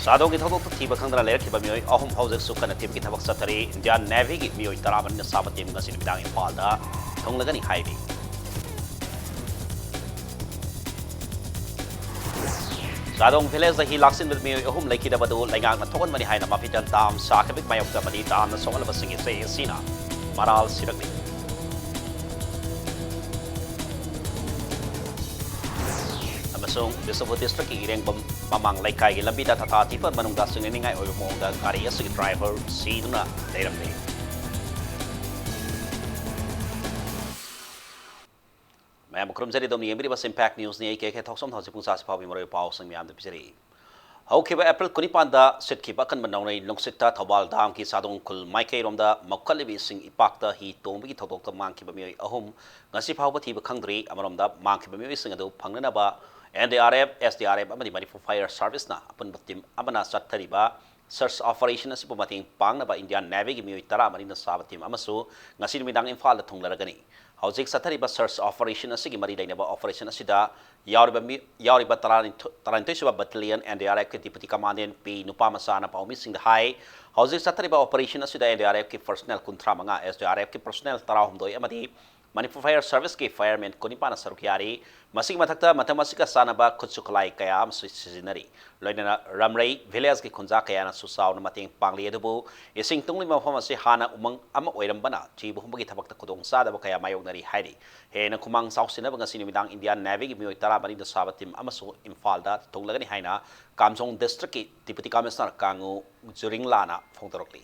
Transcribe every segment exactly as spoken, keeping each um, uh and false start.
ꯆꯥꯗꯣꯡꯒꯤ ꯊꯧꯗꯣꯛꯇ ꯊꯤꯕ ꯈꯪꯗꯅ ꯂꯩꯔꯛꯈꯤꯕ ꯃꯤꯑꯣꯏ ꯑꯍꯨꯝ ꯍꯧꯖꯤꯛꯁꯨ ꯀꯟꯅ ꯊꯤꯕꯒꯤ ꯊꯕꯛ ꯆꯠꯊꯔꯤ꯫ ꯏꯟꯗꯤꯌꯥꯟ ꯅꯦꯚꯤꯒꯤ ꯃꯤꯑꯣꯏ ꯇꯔꯥꯃꯔꯤꯅ ꯁꯥꯕ ꯇꯤꯝ ꯉꯁꯤ ꯅꯨꯃꯤꯗꯥꯡ ꯏꯝꯐꯥꯜꯗ ꯊꯨꯡꯂꯒꯅꯤ ꯍꯥꯏꯔꯤ꯫ ꯆꯥꯗꯣꯡ ꯚꯤꯂꯦꯖꯇ ꯍꯤ ꯂꯥꯛꯁꯤꯟꯕꯗ ꯃꯤꯑꯣꯏ ꯑꯍꯨꯝ ꯂꯩꯈꯤꯗꯕꯗꯨ ꯂꯩꯉꯥꯛꯅ ꯊꯣꯛꯍꯟꯕꯅꯤ ꯍꯥꯏꯅ ꯃꯐꯤꯇꯟ ꯗꯥꯝ ꯁꯥꯈꯤꯕꯒꯤ ꯃꯥꯌꯣꯛꯇ ꯑꯃꯗꯤ ꯗꯥꯝꯅ ꯁꯣꯛꯍꯜꯂꯕꯁꯤꯡꯒꯤ ꯆꯦ ꯑꯁꯤꯅ ꯃꯔꯥꯜ ꯁꯤꯔꯛꯂꯤ꯫ ꯑꯃꯁꯨꯡ ꯕꯤꯁꯅꯨꯄꯨꯔ ꯗꯤꯁꯇ꯭ꯔꯤꯛꯀꯤ ꯏꯔꯦꯡꯕꯝ ꯃꯃꯥꯡ ꯂꯩꯀꯥꯏꯒꯤ ꯂꯝꯕꯤꯗ ꯇꯥꯇꯥ ꯇꯤꯄꯔ ꯃꯅꯨꯡꯗ ꯆꯤꯡꯅꯅꯤꯡꯉꯥꯏ ꯑꯣꯏꯕ ꯃꯑꯣꯡꯗ ꯒꯥꯔꯤ ꯑꯁꯤꯒꯤ ꯗ꯭ꯔꯥꯏꯚꯔ ꯁꯤꯗꯨꯅ ꯂꯩꯔꯝꯂꯦ꯫ ꯃꯌꯥꯝ ꯈꯨꯔꯨꯝꯖꯔꯤ, ꯑꯗꯣꯝꯅ ꯌꯦꯡꯕꯤꯔꯤꯕ ꯁꯤꯝꯄꯦꯛ ꯅ꯭ꯌꯨꯁꯅꯤ꯫ ꯑꯩ ꯀꯦ ꯀꯦ ꯊꯣꯛꯆꯣꯝ꯫ ꯍꯧꯖꯤꯛ ꯄꯨꯡ ꯁꯤꯛꯁ ꯐꯥꯎꯒꯤ ꯃꯔꯨꯑꯣꯏꯕ ꯄꯥꯎꯁꯤꯡ ꯃꯌꯥꯝꯗ ꯄꯤꯖꯔꯤ꯫ ꯍꯧꯈꯤꯕ ꯑꯦꯄ꯭ꯔꯤꯜ ꯀꯨꯟꯅꯤꯄꯥꯟꯗ ꯁꯤꯠꯈꯤꯕ ꯑꯀꯟꯕ ꯅꯣꯡꯂꯩ ꯅꯨꯡꯁꯤꯠꯇ ꯊꯧꯕꯥꯜ ꯗꯥꯝꯒꯤ ꯆꯥꯗꯣꯡ ꯈꯨꯜ ꯃꯥꯏꯀꯩꯔꯣꯝꯗ ꯃꯣꯠꯀꯠꯂꯤꯕ ꯏꯁꯤꯡ ꯏꯄꯥꯛꯇ ꯍꯤ ꯇꯣꯡꯕꯒꯤ ꯊꯧꯗꯣꯛꯇ ꯃꯥꯡꯈꯤꯕ ꯃꯤꯑꯣꯏ ꯑꯍꯨꯝ ꯉꯁꯤ ꯐꯥꯎꯕ ꯊꯤꯕ ꯈꯪꯗ꯭ꯔꯤ꯫ ꯑꯃꯔꯣꯝꯗ, ꯃꯥꯡꯈꯤꯕ ꯃꯤꯑꯣꯏꯁꯤꯡ ꯑꯗꯨ ꯐꯪꯅꯅꯕ N D R F, S D R F ꯑꯃꯗꯤ ꯃꯅꯤꯄꯨꯔ ꯐꯥꯌꯔ ꯁꯥꯔꯚꯤꯁꯅ ꯑꯄꯨꯟꯕ ꯇꯤꯝ ꯑꯃꯅ ꯆꯠꯊꯔꯤꯕ ꯁꯔꯆ ꯑꯣꯄꯔꯦꯁꯟ ꯑꯁꯤꯕꯨ ꯃꯇꯦꯡ ꯄꯥꯡꯅꯕ ꯏꯟꯗꯤꯌꯥꯟ ꯅꯦꯚꯤꯒꯤ ꯃꯤꯑꯣꯏ ꯇꯔꯥꯃꯔꯤꯅ ꯁꯥꯕ ꯇꯤꯝ ꯑꯃꯁꯨ ꯉꯁꯤ ꯅꯨꯃꯤꯗꯥꯡ ꯏꯝꯐꯥꯜꯗ ꯊꯨꯡꯂꯔꯒꯅꯤ꯫ ꯍꯧꯖꯤꯛ ꯆꯠꯊꯔꯤꯕ ꯁꯔꯆ ꯑꯣꯄꯔꯦꯁꯟ ꯑꯁꯤꯒꯤ ꯃꯔꯤ ꯂꯩꯅꯕ ꯑꯣꯄꯔꯦꯁꯟ ꯑꯁꯤꯗ ꯌꯥꯎꯔꯤꯕ ꯃꯤ, ꯌꯥꯎꯔꯤꯕ ꯇꯔꯥꯅꯤꯊꯣꯏ, ꯇꯔꯥꯅꯤꯊꯣꯏ ꯁꯨꯕ ꯕꯠꯇꯂꯤꯌꯟ ꯑꯦꯟ ꯗꯤ ꯑꯥꯔ ꯑꯦꯐꯀꯤ ꯗꯤꯄꯨꯇꯤ ꯀꯃꯥꯟꯗꯦꯟ ꯄꯤ ꯅꯨꯄꯥꯃꯆꯥꯅ ꯄꯥꯎꯃꯤꯁꯤꯡꯗ ꯍꯥꯏ꯫ ꯍꯧꯖꯤꯛ ꯆꯠꯊꯔꯤꯕ ꯑꯣꯄꯔꯦꯁꯟ ꯑꯁꯤꯗ ꯑꯦꯟ ꯗꯤ ꯑꯥꯔ ꯑꯦꯐꯀꯤ ꯄꯔꯁꯅꯦꯜ ꯀꯨꯟꯊ꯭ꯔꯥ ꯃꯉꯥ, ꯑꯦꯁ ꯗꯤ ꯑꯥꯔ ꯑꯦꯐꯀꯤ ꯄꯔꯁꯅꯦꯜ ꯇꯔꯥꯍꯨꯝꯗꯣꯏ ꯑꯃꯗꯤ ꯃꯅꯤꯄꯨꯔ ꯐꯥꯌꯔ ꯁꯥꯔꯚꯤꯁꯀꯤ ꯐꯥꯌꯔꯃꯦꯟ ꯀꯨꯟꯅꯤꯄꯥꯟꯅ ꯁꯔꯨꯛ ꯌꯥꯔꯤ꯫ ꯃꯁꯤꯒꯤ ꯃꯊꯛꯇ ꯃꯇꯝ ꯑꯁꯤꯒ ꯆꯥꯟꯅꯕ ꯈꯨꯠꯁꯨ ꯈꯨꯠꯂꯥꯏ ꯀꯌꯥ ꯑꯃꯁꯨ ꯁꯤꯖꯤꯟꯅꯔꯤ꯫ ꯂꯣꯏꯅꯅ ꯔꯝꯔꯩ ꯚꯤꯂꯦꯖꯀꯤ ꯈꯨꯟꯖꯥ ꯀꯌꯥꯅꯁꯨ ꯆꯥꯎꯅ ꯃꯇꯦꯡ ꯄꯥꯡꯂꯤ꯫ ꯑꯗꯨꯕꯨ ꯏꯁꯤꯡ ꯇꯨꯡꯂꯤꯕ ꯃꯐꯝ ꯑꯁꯤ ꯍꯥꯟꯅ ꯎꯃꯪ ꯑꯃ ꯑꯣꯏꯔꯝꯕꯅ ꯊꯤꯕ ꯍꯨꯝꯕꯒꯤ ꯊꯕꯛꯇ ꯈꯨꯗꯣꯡꯆꯥꯗꯕ ꯀꯌꯥ ꯃꯥꯌꯣꯛꯅꯔꯤ ꯍꯥꯏꯔꯤ꯫ ꯍꯦꯟꯅ ꯈꯨꯃꯥꯡ ꯆꯥꯎꯁꯤꯟꯅꯕ ꯉꯁꯤ ꯅꯨꯃꯤꯗꯥꯡ ꯏꯟꯗꯤꯌꯥꯟ ꯅꯦꯚꯤꯒꯤ ꯃꯤꯑꯣꯏ ꯇꯔꯥꯃꯔꯤꯅ ꯁꯥꯕ ꯇꯤꯝ ꯑꯃꯁꯨ ꯏꯝꯐꯥꯜꯗ ꯊꯨꯡꯂꯒꯅꯤ ꯍꯥꯏꯅ ꯀꯥꯝꯖꯣꯡ ꯗꯤꯁꯇ꯭ꯔꯤꯛꯀꯤ ꯗꯤꯄꯨꯇꯤ ꯀꯃꯤꯁꯅꯔ ꯀꯥꯡꯉꯨ ꯖꯨꯔꯤꯡꯂꯥꯅ ꯐꯣꯡꯗꯣꯔꯛꯂꯤ꯫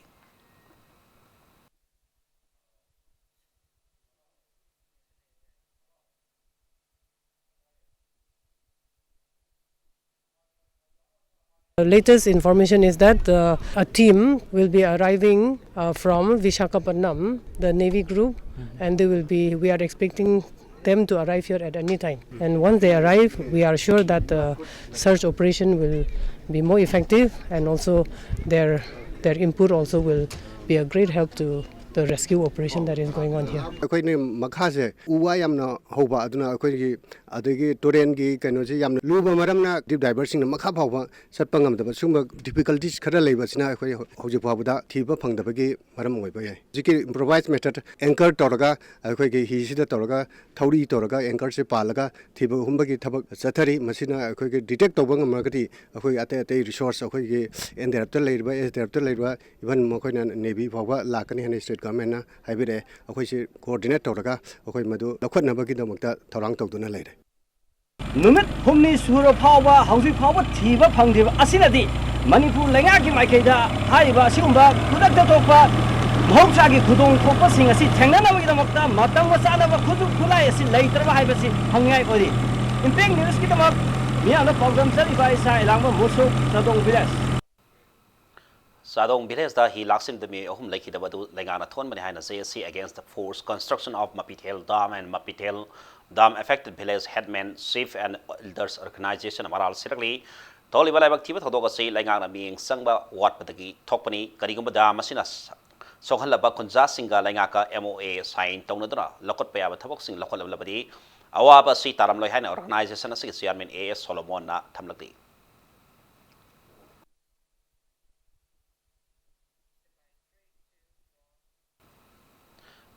The latest information is that uh, a team will be arriving uh, from Visakhapatnam, the Navy group, and they will be, we are expecting them to arrive here at any time. And once they arrive, we are sure that the search operation will be more effective, and also their, their input also will be a great help to The rescue operation that is going on here. ꯑꯩꯈꯣꯏꯅ ꯃꯈꯥꯁꯦ ꯎ ꯋꯥ ꯌꯥꯝꯅ ꯍꯧꯕ, ꯑꯗꯨꯅ ꯑꯩꯈꯣꯏꯒꯤ ꯑꯗꯒꯤ ꯇꯨꯔꯦꯟꯒꯤ ꯀꯩꯅꯣꯁꯦ ꯌꯥꯝꯅ ꯂꯨꯕ ꯃꯔꯝꯅ ꯗꯤꯞ ꯗꯥꯏꯚꯔꯁꯤꯡꯅ ꯃꯈꯥ ꯐꯥꯎꯕ ꯆꯠꯄ ꯉꯝꯗꯕ, ꯁꯤꯒꯨꯝꯕ ꯗꯤꯐꯤꯀꯜꯇꯤꯁ ꯈꯔ ꯂꯩꯕꯁꯤꯅ ꯑꯩꯈꯣꯏ ꯍꯧꯖꯤꯛ ꯐꯥꯎꯕꯗ ꯊꯤꯕ ꯐꯪꯗꯕꯒꯤ ꯃꯔꯝ ꯑꯣꯏꯕ ꯌꯥꯏ꯫ ꯍꯧꯖꯤꯛꯀꯤ ꯏꯝꯄ꯭ꯔꯣꯚꯥꯏꯁ ꯃꯦꯊꯗ, ꯑꯦꯡꯀꯔ ꯇꯧꯔꯒ, ꯑꯩꯈꯣꯏꯒꯤ ꯍꯤꯁꯤꯗ ꯇꯧꯔꯒ, ꯊꯧꯔꯤ ꯇꯧꯔꯒ, ꯑꯦꯡꯀꯔꯁꯦ ꯄꯥꯜꯂꯒ ꯊꯤꯕ ꯍꯨꯝꯕꯒꯤ ꯊꯕꯛ ꯆꯠꯊꯔꯤ꯫ ꯃꯁꯤꯅ ꯑꯩꯈꯣꯏꯒꯤ ꯗꯤꯇꯦꯛ ꯇꯧꯕ ꯉꯝꯃꯒꯗꯤ ꯑꯩꯈꯣꯏꯒꯤ ꯑꯇꯩ ꯑꯇꯩ ꯔꯤꯁꯣꯔꯁ, ꯑꯩꯈꯣꯏꯒꯤ ꯑꯦꯟ ꯗꯤ ꯑꯥꯔ ꯑꯦꯐꯇ ꯂꯩꯔꯤꯕ, ꯑꯦꯁ ꯗꯤ ꯑꯥꯔ ꯑꯦꯐꯇ ꯂꯩꯔꯤꯕ, ꯏꯚꯟ ꯃꯈꯣꯏꯅ ꯅꯦꯚꯤ ꯐꯥꯎꯕ ꯂꯥꯛꯀꯅꯤ ꯍꯥꯏꯅ ꯁ꯭ꯇꯦꯠ ꯒꯚꯔꯟꯃꯦꯟꯠꯅ ꯍꯥꯏꯕꯤꯔꯛꯑꯦ꯫ ꯑꯩꯈꯣꯏꯁꯤ ꯀꯣꯑꯣꯔꯗꯤꯅꯦꯠ ꯇꯧꯔꯒ ꯑꯩꯈꯣꯏ ꯃꯗꯨ ꯂꯧꯈꯠꯅꯕꯒꯤꯗꯃꯛꯇ ꯊꯧꯔꯥꯡ ꯇꯧꯗꯨꯅ ꯂꯩꯔꯦ꯫ ꯅꯨꯃꯤꯠ ꯍꯨꯝꯅꯤ ꯁꯨꯔ ꯐꯥꯎꯕ ꯍꯧꯖꯤꯛ ꯐꯥꯎꯕ ꯊꯤꯕ ꯐꯪꯗ꯭ꯔꯤꯕ ꯑꯁꯤꯅꯗꯤ ꯃꯅꯤꯄꯨꯔ ꯂꯩꯉꯥꯛꯀꯤ ꯃꯥꯏꯀꯩꯗ ꯍꯥꯏꯔꯤꯕ ꯑꯁꯤꯒꯨꯝꯕ ꯈꯨꯗꯛꯇ ꯊꯣꯛꯄ ꯃꯍꯧꯁꯥꯒꯤ ꯈꯨꯗꯣꯡ ꯊꯣꯛꯄꯁꯤꯡ ꯑꯁꯤ ꯊꯦꯡꯅꯅꯕꯒꯤꯗꯃꯛꯇ ꯃꯇꯝꯒ ꯆꯥꯅꯕ ꯈꯨꯠꯁꯨ ꯈꯨꯠꯂꯥꯏ ꯑꯁꯤ ꯂꯩꯇ꯭ꯔꯕ ꯍꯥꯏꯕꯁꯤ ꯍꯪꯅꯤꯡꯉꯥꯏ ꯑꯣꯏꯔꯤ꯫ ꯏꯝꯄꯦꯛ ꯅ꯭ꯌꯨꯁꯀꯤꯗꯃꯛ ꯃꯤꯌꯥꯝꯅ ꯄꯥꯎꯗꯝꯖꯔꯤꯕ ꯏꯁꯥ ꯏꯂꯥꯡꯕꯝ ꯃꯨꯁꯨꯛ, ꯆꯥꯗꯣꯡ ꯚꯤꯂꯦꯖ꯫ ꯆꯥꯗꯣꯡ ꯚꯤꯂꯦꯖꯇ ꯍꯤ ꯂꯥꯛꯁꯤꯟꯕꯗ ꯃꯤꯑꯣꯏ ꯑꯍꯨꯝ ꯂꯩꯈꯤꯗꯕ ꯑꯗꯨ ꯂꯩꯉꯥꯛꯅ ꯊꯣꯟꯕꯅꯤ ꯍꯥꯏꯅ J A C Against the Forced Construction of Mapithel Dam and Mapithel Dam Affected Village Headman, Chief and Elders Organization ꯃꯔꯥꯜ ꯁꯤꯔꯛꯂꯤ꯫ ꯊꯣꯛꯂꯤꯕ ꯂꯥꯏꯕꯛ ꯊꯤꯕ ꯊꯧꯗꯣꯛ ꯑꯁꯤ ꯂꯩꯉꯥꯛꯅ ꯃꯤꯠꯌꯦꯡ ꯆꯪꯕ ꯋꯥꯠꯄꯗꯒꯤ ꯊꯣꯛꯄꯅꯤ꯫ ꯀꯔꯤꯒꯨꯝꯕ ꯗꯥꯝ ꯑꯁꯤꯅ ꯁꯣꯛꯍꯜꯂꯕ ꯈꯨꯟꯖꯥꯁꯤꯡꯒ ꯂꯩꯉꯥꯛꯀ M O A sign ꯇꯧꯅꯗꯨꯅ ꯂꯧꯈꯠꯄ ꯌꯥꯕ ꯊꯕꯛꯁꯤꯡ ꯂꯧꯈꯠꯂꯕꯗꯤ ꯑꯋꯥꯕ ꯑꯁꯤ ꯇꯥꯔꯝꯂꯣꯏ ꯍꯥꯏꯅ organization ꯑꯁꯤꯒꯤ chairman A S ꯁꯣꯂꯣꯃꯣꯟꯅ ꯊꯝꯂꯛꯂꯤ꯫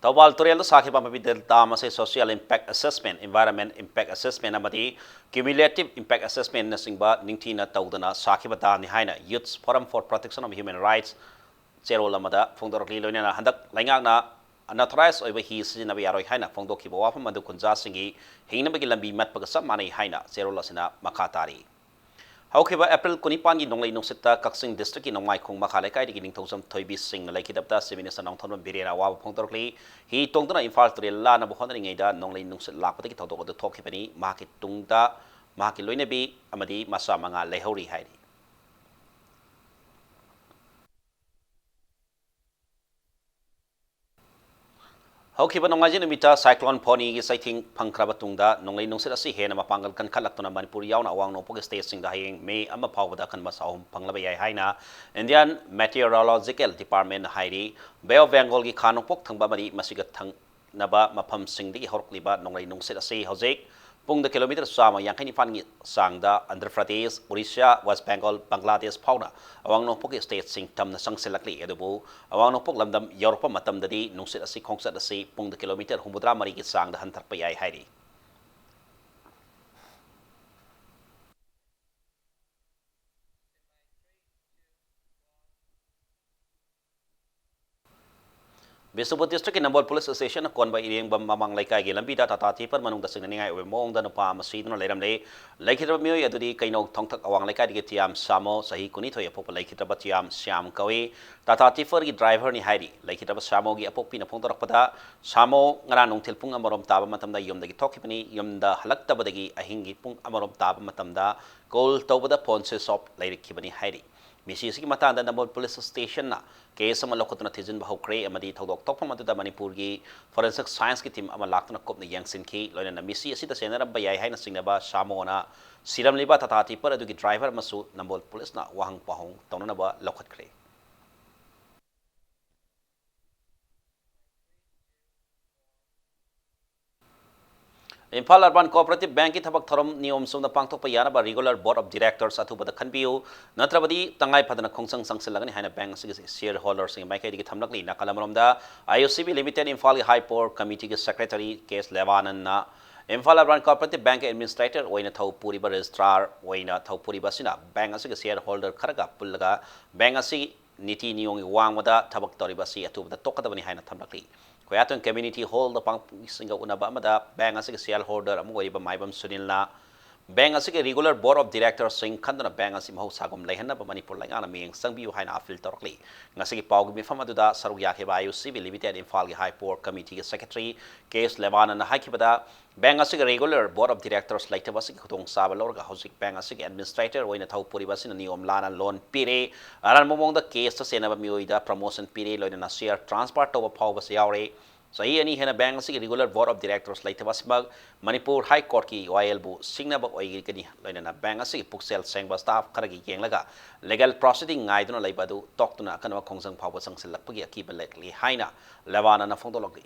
ꯊꯧꯕꯥꯜ ꯇꯨꯔꯦꯜꯗ ꯁꯥꯈꯤꯕ ꯃꯄꯤꯗꯦꯜ ꯗꯥꯝ ꯑꯁꯤ social impact assessment, environment impact assessment ꯑꯃꯗꯤ cumulative impact assessmentꯅꯆꯤꯡꯕ ꯅꯤꯡꯊꯤꯅ ꯇꯧꯗꯅ ꯁꯥꯈꯤꯕ ꯗꯥꯝꯅꯤ ꯍꯥꯏꯅ Youth Forum for Protection of Human Rights ꯆꯦꯔꯣꯜ ꯑꯃꯗ ꯐꯣꯡꯗꯣꯔꯛꯂꯤ꯫ ꯂꯣꯏꯅꯅ ꯍꯟꯗꯛ ꯂꯩꯉꯥꯛꯅ unauthorized ꯑꯣꯏꯕ ꯍꯤ ꯁꯤꯖꯤꯟꯅꯕ ꯌꯥꯔꯣꯏ ꯍꯥꯏꯅ ꯐꯣꯡꯗꯣꯛꯈꯤꯕ ꯋꯥꯐꯝ ꯑꯗꯨ ꯈꯨꯟꯖꯥꯁꯤꯡꯒꯤ ꯍꯤꯡꯅꯕꯒꯤ ꯂꯝꯕꯤ ꯃꯠꯄꯒ ꯆꯞ ꯃꯥꯟꯅꯩ ꯍꯥꯏꯅ ꯆꯦꯔꯣꯜ ꯑꯁꯤꯅ ꯃꯈꯥ ꯇꯥꯔꯤ꯫ ꯍꯧꯈꯤꯕ April ꯀꯨꯟꯅꯤꯄꯥꯟꯒꯤ ꯅꯣꯡꯂꯩ ꯅꯨꯡꯁꯤꯠꯇ ꯀꯛꯆꯤꯡ districtꯀꯤ ꯅꯣꯡꯃꯥꯏꯈꯣꯡ ꯃꯈꯥ ꯂꯩꯀꯥꯏꯗꯒꯤ ꯅꯤꯡꯊꯧꯖꯝ ꯊꯣꯏꯕꯤ ꯁꯤꯡꯅ ꯂꯩꯈꯤꯗꯕꯗ Chief Minister ꯅꯣꯡꯊꯣꯝꯕꯝ ꯕꯤꯔꯦꯟꯅ ꯑꯋꯥꯕ ꯐꯣꯡꯗꯣꯔꯛꯂꯤ꯫ ꯍꯤ ꯇꯣꯡꯗꯨꯅ ꯏꯝꯐꯥꯜ ꯇꯨꯔꯦꯜ ꯂꯥꯟꯅꯕ ꯍꯣꯠꯅꯔꯤꯉꯩꯗ ꯅꯣꯡꯂꯩ ꯅꯨꯡꯁꯤꯠ ꯂꯥꯛꯄꯗꯒꯤ ꯊꯧꯗꯣꯛ ꯑꯗꯨ ꯊꯣꯛꯈꯤꯕꯅꯤ꯫ ꯃꯍꯥꯛꯀꯤ ꯇꯨꯡꯗ ꯃꯍꯥꯛꯀꯤ ꯂꯣꯏꯅꯕꯤ ꯑꯃꯗꯤ ꯃꯆꯥ ꯃꯉꯥ ꯂꯩꯍꯧꯔꯤ ꯍꯥꯏꯔꯤ꯫ ꯍꯧꯈꯤꯕ ꯅꯣꯡꯃꯥꯏꯖꯤꯡ ꯅꯨꯃꯤꯠꯇ cyclone ꯐꯣꯅꯤꯒꯤ ꯆꯩꯊꯦꯡ ꯐꯪꯈ꯭ꯔꯕ ꯇꯨꯡꯗ ꯅꯣꯡꯂꯩ ꯅꯨꯡꯁꯤꯠ ꯑꯁꯤ ꯍꯦꯟꯅ ꯃꯄꯥꯡꯒꯜ ꯀꯟꯈꯠꯂꯛꯇꯨꯅ ꯃꯅꯤꯄꯨꯔ ꯌꯥꯎꯅ ꯑꯋꯥꯡ ꯅꯣꯡꯄꯣꯛ stateꯁꯤꯡꯗ ꯍꯌꯦꯡ ꯃꯦ ꯑꯃ ꯐꯥꯎꯕꯗ ꯑꯀꯟꯕ ꯁꯥꯍꯨꯝ ꯐꯪꯂꯕ ꯌꯥꯏ ꯍꯥꯏꯅ Indian Meteorological Departmentꯅ ꯍꯥꯏꯔꯤ꯫ Bay of Bengalꯒꯤ ꯈꯥ ꯅꯣꯡꯄꯣꯛ ꯊꯪꯕ ꯑꯃꯗꯤ ꯃꯁꯤꯒ ꯊꯪꯅꯕ ꯃꯐꯝꯁꯤꯡꯗꯒꯤ ꯍꯧꯔꯛꯂꯤꯕ ꯅꯣꯡꯂꯩ ꯅꯨꯡꯁꯤꯠ ꯑꯁꯤ ꯍꯧꯖꯤꯛ ꯄꯨꯡꯗ kilometre ꯆꯥꯝꯃ ꯌꯥꯡꯈꯩ ꯅꯤꯄꯥꯟꯒꯤ ꯆꯥꯡꯗ ꯑꯟꯙ꯭ꯔ ꯄ꯭ꯔꯗꯦꯁ, ꯑꯣꯔꯤꯁꯥ, ꯋꯦꯁ ꯕꯦꯡꯒꯣꯜ, ꯕꯪꯒ꯭ꯂꯥꯗꯦꯁ ꯐꯥꯎꯅ ꯑꯋꯥꯡ ꯅꯣꯡꯄꯣꯛꯀꯤ stateꯁꯤꯡ ꯇꯝꯅ ꯆꯪꯁꯤꯜꯂꯛꯂꯤ꯫ ꯑꯗꯨꯕꯨ ꯑꯋꯥꯡ ꯅꯣꯡꯄꯣꯛ ꯂꯝꯗꯝ ꯌꯧꯔꯛꯄ ꯃꯇꯝꯗꯗꯤ ꯅꯨꯡꯁꯤꯠ ꯑꯁꯤ ꯈꯣꯡꯆꯠ ꯑꯁꯤ ꯄꯨꯡꯗ kilometre ꯍꯨꯝꯐꯨꯇꯔꯥ ꯃꯔꯤꯒꯤ ꯆꯥꯡꯗ ꯍꯟꯊꯔꯛꯄ ꯌꯥꯏ ꯍꯥꯏꯔꯤ꯫ ꯕꯤꯁꯅꯨꯄꯨꯔ districtꯀꯤ ꯅꯝꯕꯣꯜ police stationꯅ ꯀꯣꯟꯕ ꯏꯔꯦꯡꯕꯝ ꯃꯃꯥꯡ ꯂꯩꯀꯥꯏꯒꯤ ꯂꯝꯕꯤꯗ ꯇꯥꯇꯥ ꯇꯤꯄꯔ ꯃꯅꯨꯡꯗ ꯆꯤꯡꯅꯅꯤꯡꯉꯥꯏ ꯑꯣꯏꯕ ꯃꯑꯣꯡꯗ ꯅꯨꯄꯥ ꯑꯃ ꯁꯤꯗꯨꯅ ꯂꯩꯔꯝꯂꯦ꯫ ꯂꯩꯈꯤꯗ꯭ꯔꯕ ꯃꯤꯑꯣꯏ ꯑꯗꯨꯗꯤ ꯀꯩꯅꯧ ꯊꯣꯡꯊꯛ ꯑꯋꯥꯡ ꯂꯩꯀꯥꯏꯗꯒꯤ ꯇꯤꯌꯥꯝ ꯁꯥꯃꯣ, ꯆꯍꯤ ꯀꯨꯟꯅꯤꯊꯣꯏ, ꯑꯄꯣꯛꯄ ꯂꯩꯈꯤꯗ꯭ꯔꯕ ꯇꯤꯌꯥꯝ ꯁ꯭ꯌꯥꯝ ꯀꯧꯏ꯫ ꯇꯥꯇꯥ ꯇꯤꯄꯔꯒꯤ driverꯅꯤ ꯍꯥꯏꯔꯤ꯫ ꯂꯩꯈꯤꯗ꯭ꯔꯕ ꯁꯥꯃꯣꯒꯤ ꯑꯄꯣꯛꯄꯤꯅ ꯐꯣꯡꯗꯣꯔꯛꯄꯗ, ꯁꯥꯃꯣ ꯉꯔꯥꯡ ꯅꯨꯡꯊꯤꯜ ꯄꯨꯡ ꯑꯃꯔꯣꯝ ꯇꯥꯕ ꯃꯇꯝꯗ ꯌꯨꯝꯗꯒꯤ ꯊꯣꯛꯈꯤꯕꯅꯤ꯫ ꯌꯨꯝꯗ ꯍꯜꯂꯛꯇꯕꯗꯒꯤ ꯑꯍꯤꯡꯒꯤ ꯄꯨꯡ ꯑꯃꯔꯣꯝ ꯇꯥꯕ ꯃꯇꯝꯗ call ꯇꯧꯕꯗ phone switch off ꯂꯩꯔꯛꯈꯤꯕꯅꯤ ꯍꯥꯏꯔꯤ꯫ ꯃꯤꯁꯤ ꯑꯁꯤꯒꯤ ꯃꯇꯥꯡꯗ ꯅꯝꯕꯣꯜ police stationꯅ case ꯑꯃ ꯂꯧꯈꯠꯇꯨꯅ ꯊꯤꯖꯤꯟꯕ ꯍꯧꯈ꯭ꯔꯦ ꯑꯃꯗꯤ ꯊꯧꯗꯣꯛ ꯊꯣꯛꯐꯝ ꯑꯗꯨꯗ ꯃꯅꯤꯄꯨꯔꯒꯤ forensic scienceꯀꯤ team ꯑꯃ ꯂꯥꯛꯇꯨꯅ ꯀꯨꯞꯅ ꯌꯦꯡꯁꯤꯟꯈꯤ꯫ ꯂꯣꯏꯅꯅ ꯃꯤꯁꯤ ꯑꯁꯤꯗ ꯆꯦꯟꯅꯔꯝꯕ ꯌꯥꯏ ꯍꯥꯏꯅ ꯆꯤꯡꯅꯕ ꯁꯥꯃꯣꯅ ꯁꯤꯔꯝꯂꯤꯕ ꯇꯥꯇꯥ ꯇꯤꯄꯔ ꯑꯗꯨꯒꯤ driver ꯑꯃꯁꯨ ꯅꯝꯕꯣꯜ policeꯅ ꯋꯥꯍꯪ ꯄꯥꯎꯍꯪ ꯇꯧꯅꯅꯕ ꯂꯧꯈꯠꯈ꯭ꯔꯦ꯫ ꯏꯝꯐꯥꯜ Urban Cooperative Bankꯀꯤ ꯊꯕꯛ ꯊꯧꯔꯝ ꯅꯤꯌꯣꯝ ꯆꯨꯝꯅ ꯄꯥꯡꯊꯣꯛꯄ ꯌꯥꯅꯕ regular board of directors ꯑꯊꯨꯕꯗ ꯈꯟꯕꯤꯌꯨ, ꯅꯠꯇ꯭ꯔꯕꯗꯤ ꯇꯉꯥꯏ ꯐꯗꯅ ꯈꯣꯡꯖꯪ ꯆꯪꯁꯤꯜꯂꯒꯅꯤ ꯍꯥꯏꯅ bank ꯑꯁꯤꯒꯤ shareholderꯁꯤꯡꯒꯤ ꯃꯥꯏꯀꯩꯗꯒꯤ ꯊꯝꯂꯛꯂꯤ꯫ ꯅꯥꯀꯜ ꯑꯃꯔꯣꯝꯗ, IOCB Limited ꯏꯝꯐꯥꯜꯒꯤ High Power Committeeꯒꯤ secretary ꯀꯦ ꯑꯦꯁ ꯂꯦꯕꯥꯅꯟꯅ ꯏꯝꯐꯥꯜ Urban Cooperative Bankꯀꯤ administrator ꯑꯣꯏꯅ ꯊꯧ ꯄꯨꯔꯤꯕ registrar ꯑꯣꯏꯅ ꯊꯧ ꯄꯨꯔꯤꯕ ꯑꯁꯤꯅ bank ꯑꯁꯤꯒꯤ shareholder ꯈꯔꯒ ꯄꯨꯜꯂꯒ bank ꯑꯁꯤ ꯅꯤꯇꯤ ꯅꯤꯌꯣꯝꯒꯤ ꯋꯥꯡꯃꯗ ꯊꯕꯛ ꯇꯧꯔꯤꯕ ꯑꯁꯤ ꯑꯊꯨꯕꯗ ꯇꯣꯛꯀꯗꯕꯅꯤ ꯍꯥꯏꯅ ꯊꯝꯂꯛꯂꯤ꯫ ꯈꯣꯌꯥꯊꯣꯡ community hallꯗ ꯄꯥꯡꯊꯣꯛꯄꯁꯤꯡꯒ ꯎꯅꯕ ꯑꯃꯗ bank ꯑꯁꯤꯒꯤ shareholder ꯑꯃ ꯑꯣꯏꯔꯤꯕ ꯃꯥꯏꯕꯝ ꯁꯨꯅꯤꯜꯅ bank ꯑꯁꯤꯒꯤ regular board of directorsꯁꯤꯡ ꯈꯟꯗꯨꯅ bank ꯑꯁꯤ ꯃꯍꯧꯁꯥꯒꯨꯝ ꯂꯩꯍꯟꯅꯕ ꯃꯅꯤꯄꯨꯔ ꯂꯩꯉꯥꯛꯅ ꯃꯤꯠꯌꯦꯡ ꯆꯪꯕꯤꯌꯨ ꯍꯥꯏꯅ appeal ꯇꯧꯔꯛꯂꯤ꯫ ꯉꯁꯤꯒꯤ ꯄꯥꯎꯒꯤ ꯃꯤꯐꯝ ꯑꯗꯨꯗ ꯁꯔꯨꯛ ꯌꯥꯈꯤꯕ IOCB Limited ꯏꯝꯐꯥꯜꯒꯤ High Power Committeeꯒꯤ secretary ꯀꯦ ꯑꯦꯁ ꯂꯦꯕꯥꯅꯟꯅ ꯍꯥꯏꯈꯤꯕꯗ, bank ꯑꯁꯤꯒꯤ regular board of directors ꯂꯩꯇꯕ ꯑꯁꯤꯒꯤ ꯈꯨꯗꯣꯡꯆꯥꯕ ꯂꯧꯔꯒ ꯍꯧꯖꯤꯛ bank ꯑꯁꯤꯒꯤ administrator ꯑꯣꯏꯅ ꯊꯧ ꯄꯨꯔꯤꯕ ꯑꯁꯤꯅ ꯅꯤꯌꯣꯝ ꯂꯥꯟꯅ loan ꯄꯤꯔꯦ, ꯑꯔꯥꯟꯕ ꯃꯑꯣꯡꯗ caseꯇ ꯆꯦꯟꯅꯕ ꯃꯤꯑꯣꯏꯗ promotion ꯄꯤꯔꯦ, ꯂꯣꯏꯅꯅ share transfer ꯇꯧꯕ ꯐꯥꯎꯕꯁꯨ ꯌꯥꯎꯔꯦ꯫ ꯆꯍꯤ ꯑꯅꯤ ꯍꯦꯟꯅ ꯕꯦꯡꯛ ꯑꯁꯤꯒꯤ regular board of directors ꯂꯩꯇꯕ ꯑꯁꯤꯃꯛ ꯃꯅꯤꯄꯨꯔ ꯍꯥꯏ ꯀꯣꯔꯠꯀꯤ ꯋꯥꯌꯦꯜꯕꯨ ꯁꯤꯡꯅꯕ ꯑꯣꯏꯒꯅꯤ꯫ ꯂꯣꯏꯅꯅ ꯕꯦꯡꯛ ꯑꯁꯤꯒꯤ ꯄꯨꯛꯆꯦꯜ ꯁꯦꯡꯕ staff ꯈꯔꯒꯤ ꯌꯦꯡꯂꯒ legal proceeding ꯉꯥꯏꯗꯨꯅ ꯂꯩꯕ ꯑꯗꯨ ꯇꯣꯛꯇꯨꯅ ꯑꯀꯟꯕ ꯈꯣꯡꯖꯪ ꯐꯥꯎꯕ ꯆꯪꯁꯤꯜꯂꯛꯄꯒꯤ ꯑꯀꯤꯕ ꯂꯩꯔꯛꯂꯤ ꯍꯥꯏꯅ ꯂꯦꯕꯥꯅꯟꯅ ꯐꯣꯡꯗꯣꯛꯂꯛꯂꯤ꯫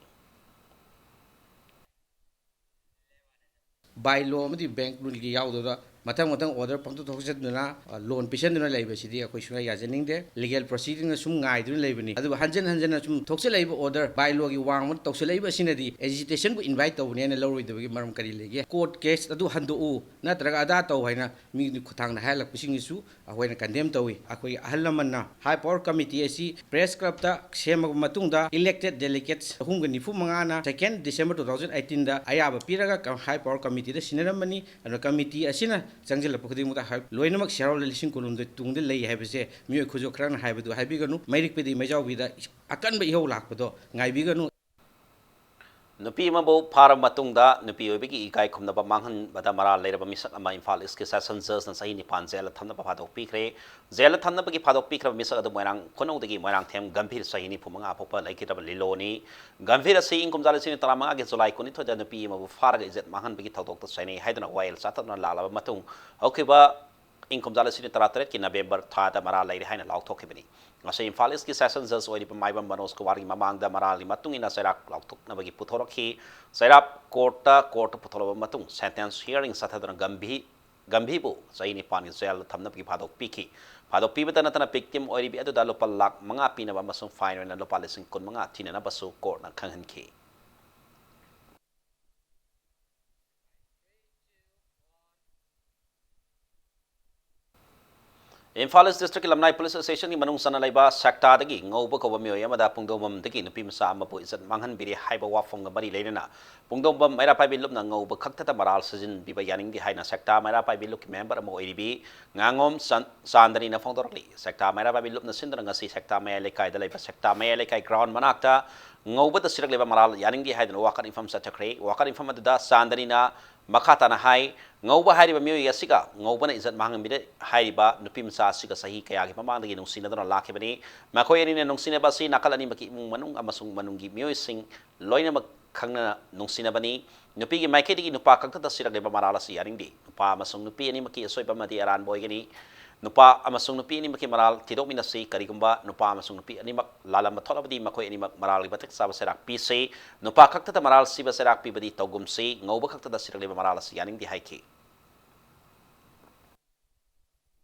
By law ꯑꯃꯗꯤ ꯕꯦꯡꯛ ꯔꯨꯜꯒꯤ ꯌꯥꯎꯗꯕꯗ ꯃꯊꯪ ꯃꯊꯪ order ꯄꯪꯊꯣꯛ ꯊꯣꯛꯆꯟꯗꯨꯅ, ꯑ, loan ꯄꯤꯁꯟꯗꯨꯅ ꯂꯩꯕꯁꯤꯗꯤ ꯑꯩꯈꯣꯏ ꯁꯨꯡꯌꯥ ꯌꯥꯖꯅꯤꯡꯗꯦ꯫ Legal proceedingꯅ ꯁꯨꯝ ꯉꯥꯏꯗꯨꯅ ꯂꯩꯕꯅꯤ꯫ ꯑꯗꯨꯕꯨ ꯍꯟꯖꯟ ꯍꯟꯖꯟꯅ ꯁꯨꯝ ꯊꯣꯛꯆꯜꯂꯛꯏꯕ order, by lawꯒꯤ ꯋꯥꯡꯃꯗ ꯇꯧꯁꯜꯂꯛꯏꯕ ꯑꯁꯤꯅꯗꯤ agitationꯕꯨ invite ꯇꯧꯕꯅꯦꯅ ꯂꯧꯔꯣꯏꯗꯕꯒꯤ ꯃꯔꯝ ꯀꯔꯤ ꯂꯩꯒꯦ? Court case ꯑꯗꯨ ꯍꯟꯗꯣꯛꯎ ꯅꯠꯇ꯭ꯔꯒ ꯑꯗꯥ ꯇꯧ ꯍꯥꯏꯅ ꯃꯤꯒꯤ ꯈꯨꯠꯊꯥꯡꯗ ꯍꯥꯏꯍꯜꯂꯛꯄꯁꯤꯡꯁꯤꯁꯨ ꯑꯩꯈꯣꯏꯅ condemn ꯇꯧꯏ꯫ ꯑꯩꯈꯣꯏꯒꯤ ꯑꯍꯜ ꯂꯃꯟꯅ High Power Committee ꯑꯁꯤ Press Clubꯇ ꯁꯦꯝꯃꯕ ꯃꯇꯨꯡꯗ elected delegates ꯆꯍꯨꯝꯒ ꯅꯤꯐꯨ ꯃꯉꯥꯅ second December two thousand eighteenꯗ ꯑꯌꯥꯕ ꯄꯤꯔꯒ ꯀ-, High Power Committeeꯗ ꯁꯤꯟꯅꯔꯝꯕꯅꯤ꯫ ꯑꯗꯨꯅ committee ꯑꯁꯤꯅ ꯆꯪꯁꯤꯜꯂꯛꯄ ꯈꯨꯗꯤꯡꯃꯛꯇ ꯍꯥꯏ-, ꯂꯣꯏꯅꯃꯛ ꯁꯦꯔꯧ ꯂꯤꯁꯤꯡ ꯀꯨꯟꯍꯨꯝꯗꯣꯏ ꯇꯨꯡꯗ ꯂꯩ ꯍꯥꯏꯕꯁꯦ ꯃꯤꯑꯣꯏ ꯈꯨꯖꯣ ꯈꯔꯅ ꯍꯥꯏꯕꯗꯨ ꯍꯥꯏꯕꯤꯒꯅꯨ꯫ ꯃꯩꯔꯤꯛꯄꯗꯤ ꯃꯩꯖꯥꯎꯕꯤꯗ ꯑꯀꯟꯕ ꯏꯍꯧ ꯂꯥꯛꯄꯗꯣ ꯉꯥꯏꯕꯤꯒꯅꯨ꯫ ꯅꯨꯄꯤ ꯑꯃꯕꯨ ꯐꯥꯔꯕ ꯃꯇꯨꯡꯗ ꯅꯨꯄꯤ ꯑꯣꯏꯕꯒꯤ ꯏꯀꯥꯏ ꯈꯨꯝꯅꯕ ꯃꯥꯡꯍꯟꯕꯗ ꯃꯔꯥꯜ ꯂꯩꯔꯕ ꯃꯤꯁꯛ ꯑꯃ ꯏꯝꯐꯥꯜ ꯏꯁꯀꯤ session judgeꯅ ꯆꯍꯤ ꯅꯤꯄꯥꯟ ꯖꯦꯜꯗ ꯊꯝꯅꯕ ꯐꯥꯗꯣꯛꯄꯤꯈ꯭ꯔꯦ꯫ ꯖꯦꯜꯗ ꯊꯝꯅꯕꯒꯤ ꯐꯥꯗꯣꯛꯄꯤꯈ꯭ꯔꯕ ꯃꯤꯁꯛ ꯑꯗꯨ ꯃꯣꯏꯔꯥꯡ ꯈꯨꯅꯧꯗꯒꯤ ꯃꯣꯏꯔꯥꯡꯊꯦꯝ ꯒꯝꯚꯤꯔ, ꯆꯍꯤ ꯅꯤꯐꯨ ꯃꯉꯥ ꯄꯣꯛꯄ, ꯂꯩꯈꯤꯗ꯭ꯔꯕ ꯂꯤꯂꯣꯅꯤ꯫ ꯒꯝꯚꯤꯔ ꯑꯁꯤ ꯏꯪ ꯀꯨꯝꯖꯥ ꯂꯤꯁꯤꯡ ꯑꯅꯤ ꯇꯔꯥꯃꯉꯥꯒꯤ ꯖꯨꯂꯥꯏ ꯀꯨꯟꯅꯤꯊꯣꯏꯗ ꯅꯨꯄꯤ ꯑꯃꯕꯨ ꯐꯥꯔꯒ ꯏꯖꯠ ꯃꯥꯡꯍꯟꯕꯒꯤ ꯊꯧꯗꯣꯛꯇ ꯆꯩꯅꯩ ꯍꯥꯏꯗꯨꯅ ꯋꯥꯌꯦꯜ ꯆꯠꯊꯗꯨꯅ ꯂꯥꯛꯂꯕ ꯃꯇꯨꯡ, ꯍꯧꯈꯤꯕ ꯏꯪ ꯀꯨꯝꯖꯥ ꯂꯤꯁꯤꯡ ꯑꯅꯤ ꯇꯔꯥꯇꯔꯦꯠꯀꯤ ꯅꯕꯦꯝꯕꯔ ꯊꯥꯗ ꯃꯔꯥꯜ ꯂꯩꯔꯦ ꯍꯥꯏꯅ ꯂꯥꯎꯊꯣꯛꯈꯤꯕꯅꯤ꯫ ꯉꯁꯤ ꯏꯝꯐꯥꯜ ꯏꯁꯀꯤ session judge ꯑꯣꯏꯔꯤꯕ ꯃꯥꯏꯕꯝ ꯃꯅꯣꯖ ꯀꯨꯃꯥꯔꯒꯤ ꯃꯃꯥꯡꯗ ꯃꯔꯥꯜꯒꯤ ꯃꯇꯨꯡ ꯏꯟꯅ ꯆꯩꯔꯥꯛ ꯂꯥꯎꯊꯣꯛꯅꯕꯒꯤ ꯄꯨꯊꯣꯔꯛꯈꯤ꯫ ꯆꯩꯔꯥꯛ ꯀꯣꯔꯠꯇ, ꯀꯣꯔꯠꯇ ꯄꯨꯊꯣꯛꯂꯕ ꯃꯇꯨꯡ sentence hearing ꯆꯠꯊꯗꯨꯅ ꯒꯝꯚꯤ-, ꯒꯝꯚꯤꯕꯨ ꯆꯍꯤ ꯅꯤꯄꯥꯟꯒꯤ ꯖꯦꯜꯗ ꯊꯝꯅꯕꯒꯤ ꯐꯥꯗꯣꯛ ꯄꯤꯈꯤ꯫ ꯐꯥꯗꯣꯛ ꯄꯤꯕꯇ ꯅꯠꯇꯅ victim ꯑꯣꯏꯔꯤꯕꯤ ꯑꯗꯨꯗ ꯂꯨꯄꯥ ꯂꯥꯈ ꯃꯉꯥ ꯄꯤꯅꯕ ꯑꯃꯁꯨꯡ fine ꯑꯣꯏꯅ ꯂꯨꯄꯥ ꯂꯤꯁꯤꯡ ꯀꯨꯟꯃꯉꯥ ꯊꯤꯅꯅꯕꯁꯨ ꯀꯣꯔꯠꯅ ꯈꯪꯍꯟꯈꯤ꯫ ꯏꯝꯐꯥꯜ ꯏꯁ ꯗꯤꯁꯇ꯭ꯔꯤꯛꯀꯤ ꯂꯝꯅꯥꯏ ꯄꯨꯂꯤꯁ ꯁ꯭ꯇꯦꯁꯟꯒꯤ ꯃꯅꯨꯡ ꯆꯟꯅ ꯂꯩꯕ ꯁꯦꯛꯇꯥꯗꯒꯤ ꯉꯧꯕ ꯀꯧꯕ ꯃꯤꯑꯣꯏ ꯑꯃꯗ ꯄꯨꯡꯗꯣꯡꯕꯝꯗꯒꯤ ꯅꯨꯄꯤ ꯃꯆꯥ ꯑꯃꯕꯨ ꯏꯖꯠ ꯃꯥꯡꯍꯟꯕꯤꯔꯦ ꯍꯥꯏꯕ ꯋꯥꯐꯝꯒ ꯃꯔꯤ ꯂꯩꯅꯅ ꯄꯨꯡꯗꯣꯡꯕꯝ ꯃꯩꯔꯥ ꯄꯥꯏꯕꯤ ꯂꯨꯞꯅ ꯉꯧꯕ ꯈꯛꯇꯗ ꯃꯔꯥꯜ ꯁꯤꯖꯤꯟꯕꯤꯕ ꯌꯥꯅꯤꯡꯗꯦ ꯍꯥꯏꯅ ꯁꯦꯛꯇꯥ ꯃꯩꯔꯥ ꯄꯥꯏꯕꯤ ꯂꯨꯞꯀꯤ ꯃꯦꯝꯕꯔ ꯑꯃ ꯑꯣꯏꯔꯤꯕꯤ ꯉꯥꯉꯣꯝ ꯆꯟ-, ꯆꯥꯟꯗꯅꯤꯅ ꯐꯣꯡꯗꯣꯔꯛꯂꯤ꯫ ꯁꯦꯛꯇꯥ ꯃꯩꯔꯥ ꯄꯥꯏꯕꯤ ꯂꯨꯞꯅ ꯁꯤꯟꯗꯨꯅ ꯉꯁꯤ ꯁꯦꯛꯇꯥ ꯃꯌꯥꯏ ꯂꯩꯀꯥꯏꯗ ꯂꯩꯕ ꯁꯦꯛꯇꯥ ꯃꯌꯥꯏ ꯂꯩꯀꯥꯏ ground ꯃꯅꯥꯛꯇ ꯉꯧꯕꯗ ꯁꯤꯔꯛꯂꯤꯕ ꯃꯔꯥꯜ ꯌꯥꯅꯤꯡꯗꯦ ꯍꯥꯏꯗꯨꯅ ꯋꯥꯀꯠ ꯃꯤꯐꯝ ꯆꯠꯊꯈ꯭ꯔꯦ꯫ ꯋꯥꯀꯠ ꯃꯤꯐꯝ ꯑꯗꯨꯗ ꯆꯥꯟꯗꯅꯤꯅ ꯃꯈꯥ ꯇꯥꯅ ꯍꯥꯏ, ꯉꯧꯕ ꯍꯥꯏꯔꯤꯕ ꯃꯤꯑꯣꯏ ꯑꯁꯤꯒ ꯉꯧꯕꯅ ꯏꯖꯠ ꯃꯥꯡꯍꯟꯕꯤꯔꯦ ꯍꯥꯏꯔꯤꯕ ꯅꯨꯄꯤ ꯃꯆꯥ ꯑꯁꯤꯒ ꯆꯍꯤ ꯀꯌꯥꯒꯤ ꯃꯃꯥꯡꯗꯒꯤ ꯅꯨꯡꯁꯤꯅꯗꯨꯅ ꯂꯥꯛꯈꯤꯕꯅꯤ꯫ ꯃꯈꯣꯏ ꯑꯅꯤꯅ ꯅꯨꯡꯁꯤꯅꯕ ꯑꯁꯤ ꯅꯥꯀꯜ ꯑꯅꯤꯃꯛꯀꯤ ꯏꯃꯨꯡ ꯃꯅꯨꯡ ꯑꯃꯁꯨꯡ ꯃꯅꯨꯡꯒꯤ ꯃꯤꯑꯣꯏꯁꯤꯡ ꯂꯣꯏꯅꯃꯛ ꯈꯪꯅꯅ ꯅꯨꯡꯁꯤꯅꯕꯅꯤ꯫ ꯅꯨꯄꯤꯒꯤ ꯃꯥꯏꯀꯩꯗꯒꯤ ꯅꯨꯄꯥ ꯈꯛꯇꯗ ꯁꯤꯔꯛꯂꯤꯕ ꯃꯔꯥꯜ ꯑꯁꯤ ꯌꯥꯅꯤꯡꯗꯦ꯫ ꯅꯨꯄꯥ ꯑꯃꯁꯨꯡ ꯅꯨꯄꯤ ꯑꯅꯤꯃꯛꯀꯤ ꯑꯁꯣꯏꯕ ꯑꯃꯗꯤ ꯑꯔꯥꯟꯕ ꯑꯣꯏꯒꯅꯤ꯫ ꯅꯨꯄꯥ ꯑꯃꯁꯨꯡ ꯅꯨꯄꯤ ꯑꯅꯤꯃꯛꯀꯤ ꯃꯔꯥꯜ ꯊꯤꯗꯣꯛꯃꯤꯟꯅꯁꯤ꯫ ꯀꯔꯤꯒꯨꯝꯕ ꯅꯨꯄꯥ ꯑꯃꯁꯨꯡ ꯅꯨꯄꯤ ꯑꯅꯤꯃꯛ ꯂꯥꯜꯂꯝꯕ ꯊꯣꯛꯂꯕꯗꯤ ꯃꯈꯣꯏ ꯑꯅꯤꯃꯛ ꯃꯔꯥꯜꯒꯤ ꯃꯇꯤꯛ ꯆꯥꯕ ꯆꯩꯔꯥꯛ ꯄꯤꯁꯤ꯫ ꯅꯨꯄꯥ ꯈꯛꯇꯗ ꯃꯔꯥꯜ ꯁꯤꯕ ꯆꯩꯔꯥꯛ ꯄꯤꯕꯗꯤ ꯇꯧꯒꯨꯝꯁꯤ꯫ ꯉꯧꯕ ꯈꯛꯇꯗ ꯁꯤꯔꯛꯂꯤꯕ ꯃꯔꯥꯜ ꯑꯁꯤ ꯌꯥꯅꯤꯡꯗꯦ ꯍꯥꯏꯈꯤ꯫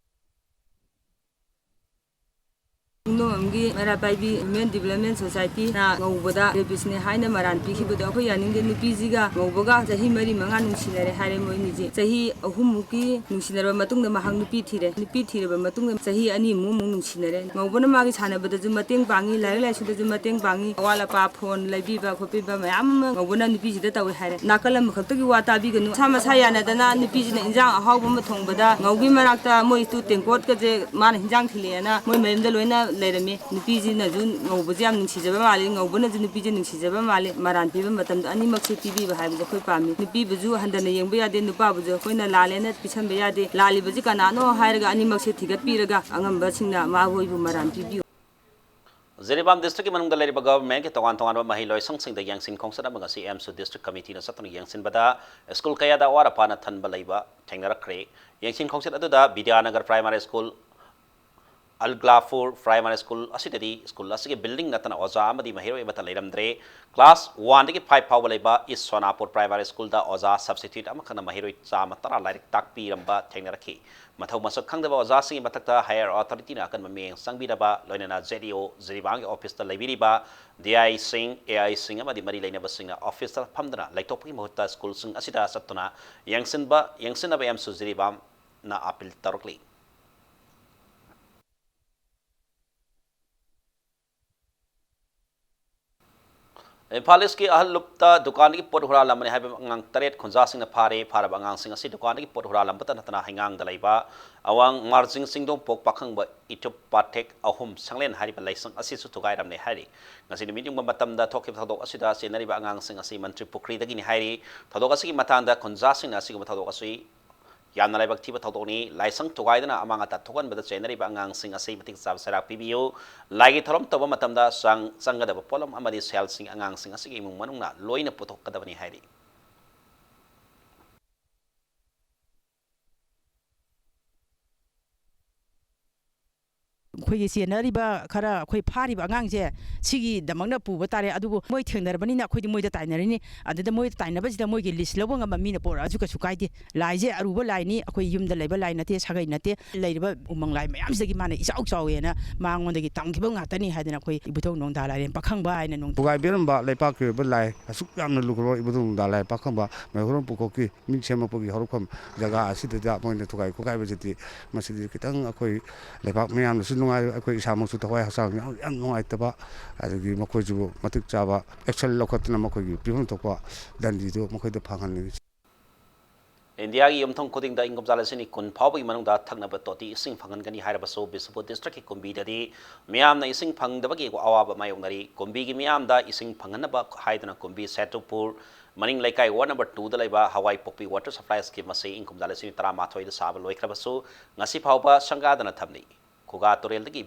ꯈꯣꯡꯗꯣꯡꯕꯝꯒꯤ ꯃꯩꯔꯥ ꯄꯥꯏꯕꯤ Women Development Society ꯅ ꯉꯧꯕꯗ rapist ꯅꯦ ꯍꯥꯏꯅ ꯃꯔꯥꯟ ꯄꯤꯈꯤꯕꯗꯣ ꯑꯩꯈꯣꯏ ꯌꯥꯅꯤꯡꯗꯦ꯫ ꯅꯨꯄꯤꯁꯤꯒ ꯉꯧꯕꯒ ꯆꯍꯤ ꯃꯔꯤ ꯃꯉꯥ ꯅꯨꯡꯁꯤꯅꯔꯦ ꯍꯥꯏꯔꯦ ꯃꯣꯏ ꯑꯅꯤꯁꯦ꯫ ꯆꯍꯤ ꯑꯍꯨꯝꯃꯨꯛꯀꯤ ꯅꯨꯡꯁꯤꯅꯔꯕ ꯃꯇꯨꯡꯗ ꯃꯍꯥꯛ ꯅꯨꯄꯤ ꯊꯤꯔꯦ꯫ ꯅꯨꯄꯤ ꯊꯤꯔꯕ ꯃꯇꯨꯡꯗ ꯆꯍꯤ ꯑꯅꯤꯃꯨꯛ ꯑꯃꯨꯛ ꯅꯨꯡꯁꯤꯅꯔꯦ꯫ ꯉꯧꯕꯅ ꯃꯥꯒꯤ ꯁꯥꯟꯅꯕꯗꯁꯨ ꯃꯇꯦꯡ ꯄꯥꯡꯉꯤ, ꯂꯥꯏꯔꯤꯛ ꯂꯥꯏꯁꯨꯗꯁꯨ ꯃꯇꯦꯡ ꯄꯥꯡꯉꯤ, ꯑꯋꯥꯠ ꯑꯄꯥ phone ꯂꯩꯕꯤꯕ ꯈꯣꯠꯄꯤꯕ ꯃꯌꯥꯝ ꯑꯃ ꯉꯧꯕꯅ ꯅꯨꯄꯤꯁꯤꯗ ꯇꯧꯋꯦ ꯍꯥꯏꯔꯦ꯫ ꯅꯥꯀꯜ ꯑꯃꯈꯛꯇꯒꯤ ꯋꯥ ꯇꯥꯕꯤꯒꯅꯨ꯫ ꯃꯁꯥ ꯃꯁꯥ ꯌꯥꯅꯗꯅ ꯅꯨꯄꯤꯁꯤꯅ ꯏꯟꯖꯥꯡ ꯑꯍꯥꯎꯕ ꯑꯃ ꯊꯣꯡꯕꯗ ꯉꯧꯒꯤ ꯃꯅꯥꯛꯇ ꯃꯣꯏ ꯇꯨ ꯇꯦꯡꯀꯣꯠꯀꯁꯦ ꯃꯥꯅ ꯍꯤꯟꯖꯥꯡ ꯊꯤꯜꯂꯛꯑꯦꯅ ꯃꯣꯏ ꯃꯌꯨꯝꯗ ꯂꯣꯏꯅ ꯂꯩꯔꯝꯃꯤ꯫ ꯅꯨꯄꯤꯁꯤꯅꯁꯨ ꯉꯧꯕꯁꯦ ꯌꯥꯝ ꯅꯨꯡꯁꯤꯖꯕ ꯃꯥꯜꯂꯤ, ꯉꯧꯕꯅꯁꯨ ꯅꯨꯄꯤꯁꯦ ꯅꯨꯡꯁꯤꯖꯕ ꯃꯥꯜꯂꯤ꯫ ꯃꯔꯥꯟ ꯄꯤꯕ ꯃꯇꯝꯗ ꯑꯅꯤꯃꯛꯁꯦ ꯄꯤꯕꯤꯕ ꯍꯥꯏꯕꯁꯦ ꯑꯩꯈꯣꯏ ꯄꯥꯝꯃꯤ꯫ ꯅꯨꯄꯤꯕꯨꯁꯨ ꯍꯟꯊꯅ ꯌꯦꯡꯕ ꯌꯥꯗꯦ, ꯅꯨꯄꯥꯕꯨꯁꯨ ꯑꯩꯈꯣꯏꯅ ꯂꯥꯜꯂꯦꯅ ꯄꯤꯁꯟꯕ ꯌꯥꯗꯦ꯫ ꯂꯥꯜꯂꯤꯕꯁꯤ ꯀꯅꯥꯅꯣ ꯍꯥꯏꯔꯒ ꯑꯅꯤꯃꯛꯁꯦ ꯊꯤꯒꯠꯄꯤꯔꯒ ꯑꯉꯝꯕꯁꯤꯡꯅ ꯃꯈꯣꯏꯕꯨ ꯃꯔꯥꯟ ꯄꯤꯕꯤꯌꯨ꯫ ꯖꯤꯔꯤꯕꯥꯝ district ꯀꯤ ꯃꯅꯨꯡꯗ ꯂꯩꯔꯤꯕ government ꯀꯤ ꯇꯣꯉꯥꯟ ꯇꯣꯉꯥꯟꯕ ꯃꯍꯩ ꯂꯣꯏꯁꯪꯁꯤꯡꯗ ꯌꯦꯡꯁꯤꯟ ꯈꯣꯡꯆꯠ ꯑꯃ ꯉꯁꯤ ꯑꯦꯝꯁꯨ district committee ꯅ ꯆꯠꯇꯨꯅ ꯌꯦꯡꯁꯤꯟꯕꯗ school ꯀꯌꯥꯗ ꯑꯋꯥꯠ ꯑꯄꯥꯅ ꯊꯟꯕ ꯂꯩꯕ ꯊꯦꯡꯅꯔꯛꯈ꯭ꯔꯦ꯫ ꯌꯦꯡꯁꯤꯟ ꯈꯣꯡꯆꯠ ꯑꯗꯨꯗ ꯕꯤꯗ꯭ꯌꯥꯅꯒꯔ primary school, ꯑꯜꯒ꯭ꯂꯥꯐꯨꯔ primary school ꯑꯁꯤꯗꯗꯤ school ꯑꯁꯤꯒꯤ building ꯅꯠꯇꯅ ꯑꯣꯖꯥ ꯑꯃꯗꯤ ꯃꯍꯩꯔꯣꯏ ꯑꯃꯠꯇ ꯂꯩꯔꯝꯗ꯭ꯔꯦ꯫ Class one ꯗꯒꯤ five ꯐꯥꯎꯕ ꯂꯩꯕ ꯏꯁ ꯁꯣꯅꯥꯄꯨꯔ primary school ꯗ ꯑꯣꯖꯥ substitute ꯑꯃꯈꯛꯅ ꯃꯍꯩꯔꯣꯏ ꯆꯥꯝꯃ ꯇꯔꯥ ꯂꯥꯏꯔꯤꯛ ꯇꯥꯛꯄꯤꯔꯝꯕ ꯊꯦꯡꯅꯔꯛꯈꯤ꯫ ꯃꯊꯧ ꯃꯁꯛ ꯈꯪꯗꯕ ꯑꯣꯖꯥꯁꯤꯡꯒꯤ ꯃꯊꯛꯇ higher authority ꯅ ꯑꯀꯟꯕ ꯃꯤꯠꯌꯦꯡ ꯆꯪꯕꯤꯅꯕ, ꯂꯣꯏꯅꯅ ꯖꯦ ꯗꯤ ꯑꯣ ꯖꯤꯔꯤꯕꯥꯝꯒꯤ office ꯇ ꯂꯩꯕꯤꯔꯤꯕ ꯗꯤ ꯑꯥꯏ ꯁꯤꯡ, ꯑꯦ ꯑꯥꯏ ꯁꯤꯡ ꯑꯃꯗꯤ ꯃꯔꯤ ꯂꯩꯅꯕꯁꯤꯡꯅ office ꯇ ꯐꯝꯗꯨꯅ ꯂꯩꯊꯣꯛꯄꯒꯤ ꯃꯍꯨꯠꯇ school ꯁꯤꯡ ꯑꯁꯤꯗ ꯆꯠꯇꯨꯅ ꯌꯦꯡꯁꯤꯟꯕ, ꯌꯦꯡꯁꯤꯟꯅꯕ ꯑꯦꯝꯁꯨ ꯖꯤꯔꯤꯕꯥꯝꯅ appeal ꯇꯧꯔꯛꯂꯤ꯫ ꯏꯝꯐꯥꯜ ꯏꯁꯀꯤ ꯑꯍꯜ ꯂꯨꯞꯇ ꯗꯨꯀꯥꯟꯗꯒꯤ ꯄꯣꯠ ꯍꯨꯔꯥꯜꯂꯝꯕꯅꯤ ꯍꯥꯏꯕ ꯑꯉꯥꯡ ꯇꯔꯦꯠ ꯈꯨꯟꯖꯥꯁꯤꯡꯅ ꯐꯥꯔꯦ꯫ ꯐꯥꯔꯕ ꯑꯉꯥꯡꯁꯤꯡ ꯑꯁꯤ ꯗꯨꯀꯥꯟꯗꯒꯤ ꯄꯣꯠ ꯍꯨꯔꯥꯜꯂꯝꯕꯇ ꯅꯠꯇꯅ ꯍꯩꯉꯥꯡꯗ ꯂꯩꯕ ꯑꯋꯥꯡ ꯃꯥꯔꯖꯤꯡ ꯆꯤꯡꯗꯣꯡꯄꯣꯛ ꯄꯥꯈꯪꯕ ꯏꯇꯨꯞ ꯄꯥꯊꯦꯛ ꯑꯍꯨꯝ ꯁꯪꯂꯦꯟ ꯍꯥꯏꯔꯤꯕ ꯂꯥꯏꯁꯪ ꯑꯁꯤꯁꯨ ꯊꯨꯒꯥꯏꯔꯝꯂꯦ ꯍꯥꯏꯔꯤ꯫ ꯉꯁꯤ ꯅꯨꯃꯤꯠ ꯌꯨꯡꯕ ꯃꯇꯝꯗ ꯊꯣꯛꯈꯤꯕ ꯊꯧꯗꯣꯛ ꯑꯁꯤꯗ ꯆꯦꯟꯅꯔꯤꯕ ꯑꯉꯥꯡꯁꯤꯡ ꯑꯁꯤ ꯃꯟꯇ꯭ꯔꯤ ꯄꯨꯈ꯭ꯔꯤꯗꯒꯤꯅꯤ ꯍꯥꯏꯔꯤ꯫ ꯊꯧꯗꯣꯛ ꯑꯁꯤꯒꯤ ꯃꯇꯥꯡꯗ ꯈꯨꯟꯖꯥꯁꯤꯡꯅ ꯑꯁꯤꯒꯨꯝꯕ ꯊꯧꯗꯣꯛ ꯑꯁꯤ ꯌꯥꯝꯅ ꯂꯥꯏꯕꯛ ꯊꯤꯕ ꯊꯧꯗꯣꯛꯅꯤ꯫ ꯂꯥꯏꯁꯪ ꯊꯨꯒꯥꯏꯗꯨꯅ ꯑꯃꯥꯡ ꯑꯇꯥ ꯊꯣꯛꯍꯟꯕꯗ ꯆꯦꯟꯅꯔꯤꯕ ꯑꯉꯥꯡꯁꯤꯡ ꯑꯁꯤ ꯃꯇꯤꯛ ꯆꯥꯕ ꯆꯩꯔꯥꯛ ꯄꯤꯕꯤꯌꯨ꯫ ꯂꯥꯏꯒꯤ ꯊꯧꯔꯝ ꯇꯧꯕ ꯃꯇꯝꯗ ꯆꯥꯡ ꯆꯪꯒꯗꯕ ꯄꯣꯠꯂꯝ ꯑꯃꯗꯤ ꯁꯦꯜꯁꯤꯡ ꯑꯉꯥꯡꯁꯤꯡ ꯑꯁꯤꯒꯤ ꯏꯃꯨꯡ ꯃꯅꯨꯡꯅ ꯂꯣꯏꯅ ꯄꯨꯊꯣꯛꯀꯗꯕꯅꯤ ꯍꯥꯏꯔꯤ꯫ ꯑꯩꯈꯣꯏꯒꯤ ꯆꯦꯟꯅꯔꯤꯕ ꯈꯔ ꯑꯩꯈꯣꯏ ꯐꯥꯔꯤꯕ ꯑꯉꯥꯡꯁꯦ ꯁꯤꯒꯤꯗꯃꯛꯅ ꯄꯨꯕ ꯇꯥꯔꯦ꯫ ꯑꯗꯨꯕꯨ ꯃꯣꯏ ꯊꯦꯡꯅꯔꯕꯅꯤꯅ ꯑꯩꯈꯣꯏꯗꯤ ꯃꯣꯏꯗ ꯇꯥꯏꯅꯔꯤꯅꯤ꯫ ꯑꯗꯨꯗ ꯃꯣꯏꯗ ꯇꯥꯏꯅꯕꯁꯤꯗ ꯃꯣꯏꯒꯤ ꯂꯤꯁ ꯂꯧꯕ ꯉꯝꯕ ꯃꯤꯅ ꯄꯣꯔꯛꯑꯁꯨ ꯀꯩꯁꯨ ꯀꯥꯏꯗꯦ꯫ ꯂꯥꯏꯁꯦ ꯑꯔꯨꯕ ꯂꯥꯏꯅꯤ, ꯑꯩꯈꯣꯏ ꯌꯨꯝꯗ ꯂꯩꯕ ꯂꯥꯏ ꯅꯠꯇꯦ, ꯁꯥꯒꯩ ꯅꯠꯇꯦ꯫ ꯂꯩꯔꯤꯕ ꯎꯃꯪ ꯂꯥꯏ ꯃꯌꯥꯝꯁꯤꯗꯒꯤ ꯃꯥꯅ ꯏꯆꯥꯎ ꯆꯥꯎꯋꯦꯅ ꯃꯉꯣꯟꯗꯒꯤ ꯇꯝꯈꯤꯕ ꯉꯥꯛꯇꯅꯤ ꯍꯥꯏꯗꯅ ꯑꯩꯈꯣꯏ ꯏꯕꯨꯙꯧ ꯅꯣꯡꯗꯥ ꯂꯥꯏꯔꯦꯟ ꯄꯥꯈꯪꯕ ꯍꯥꯏꯅ ꯅꯣꯡ ꯊꯨꯒꯥꯏꯕꯤꯔꯝꯕ ꯂꯩꯄꯥꯛꯀꯤ ꯑꯣꯏꯕ ꯂꯥꯏ ꯑꯁꯨꯛ ꯌꯥꯝꯅ ꯂꯨꯈ꯭ꯔꯕ ꯏꯕꯨꯙꯧ ꯅꯣꯡꯗꯥ ꯂꯥꯏꯔꯦꯟ ꯄꯥꯈꯪꯕ ꯃꯩꯍꯧꯔꯣꯟ ꯄꯨꯀꯣꯛꯀꯤ ꯃꯤꯡ ꯁꯦꯝꯃꯛꯄꯒꯤ ꯍꯧꯔꯛꯐꯝ ꯖꯒꯥ ꯑꯁꯤꯗ ꯃꯣꯏꯅ ꯊꯨꯒꯥꯏ ꯈꯣꯠꯀꯥꯏꯕꯁꯤꯗꯤ, ꯃꯁꯤꯗꯤ ꯈꯤꯇꯪ ꯑꯩꯈꯣꯏ ꯂꯩꯕꯥꯛ ꯃꯤꯌꯥꯝꯅꯁꯨ ꯅꯨꯡꯉꯥꯏꯔꯣꯏ, ꯑꯩꯈꯣꯏ ꯏꯁꯥꯃꯛꯁꯨ ꯊꯋꯥꯏ ꯍꯛꯆꯥꯡ ꯌꯥꯝ, ꯌꯥꯝ ꯅꯨꯡꯉꯥꯏꯇꯕ, ꯑꯗꯒꯤ ꯃꯈꯣꯏꯁꯨ ꯃꯇꯤꯛ ꯆꯥꯕ action ꯂꯧꯈꯠꯇꯅ ꯃꯈꯣꯏꯒꯤ ꯄꯤꯐꯝ ꯊꯣꯛꯄ ꯗꯟꯗꯤꯗꯨ ꯃꯈꯣꯏꯗ ꯐꯪꯍꯟꯅꯤꯡꯉꯤ꯫ ꯏꯟꯗꯤꯌꯥꯒꯤ ꯌꯨꯝꯊꯣꯡ ꯈꯨꯗꯤꯡꯗ ꯏꯪ ꯀꯨꯝꯖꯥ ꯂꯤꯁꯤꯡ ꯑꯅꯤ ꯀꯨꯟ ꯐꯥꯎꯕꯒꯤ ꯃꯅꯨꯡꯗ ꯊꯛꯅꯕ ꯇꯣꯇꯤ ꯏꯁꯤꯡ ꯐꯪꯍꯟꯒꯅꯤ ꯍꯥꯏꯔꯕꯁꯨ, ꯕꯤꯁꯅꯨꯄꯨꯔ ꯗꯤꯁꯇ꯭ꯔꯤꯛꯀꯤ ꯀꯨꯝꯕꯤꯗꯗꯤ ꯃꯤꯌꯥꯝꯅ ꯏꯁꯤꯡ ꯐꯪꯗꯕꯒꯤ ꯑꯋꯥꯕ ꯃꯥꯌꯣꯛꯅꯔꯤ꯫ ꯀꯨꯝꯕꯤꯒꯤ ꯃꯤꯌꯥꯝꯗ ꯏꯁꯤꯡ ꯐꯪꯍꯟꯅꯕ ꯍꯥꯏꯗꯨꯅ ꯀꯨꯝꯕꯤ ꯁꯦꯇꯨꯄꯨꯔ ꯃꯅꯤꯡ ꯂꯩꯀꯥꯏ ꯋꯥꯔꯗ ꯅꯝꯕꯔ ꯇꯨꯗ ꯂꯩꯕ ꯍꯋꯥꯏꯄꯣꯛꯄꯤ ꯋꯥꯇꯔ ꯁꯄ꯭ꯂꯥꯏ ꯁ꯭ꯀꯤꯝ ꯑꯁꯤ ꯏꯪ ꯀꯨꯝꯖꯥ ꯂꯤꯁꯤꯡ ꯇꯔꯥꯃꯥꯊꯣꯏꯗ ꯁꯥꯕ ꯂꯣꯏꯈ꯭ꯔꯕꯁꯨ, ꯉꯁꯤ ꯐꯥꯎꯕ ꯁꯪꯒꯥꯗꯅ ꯊꯝꯂꯤ꯫ ꯈꯨꯒꯥ ꯇꯨꯔꯦꯜꯗꯒꯤ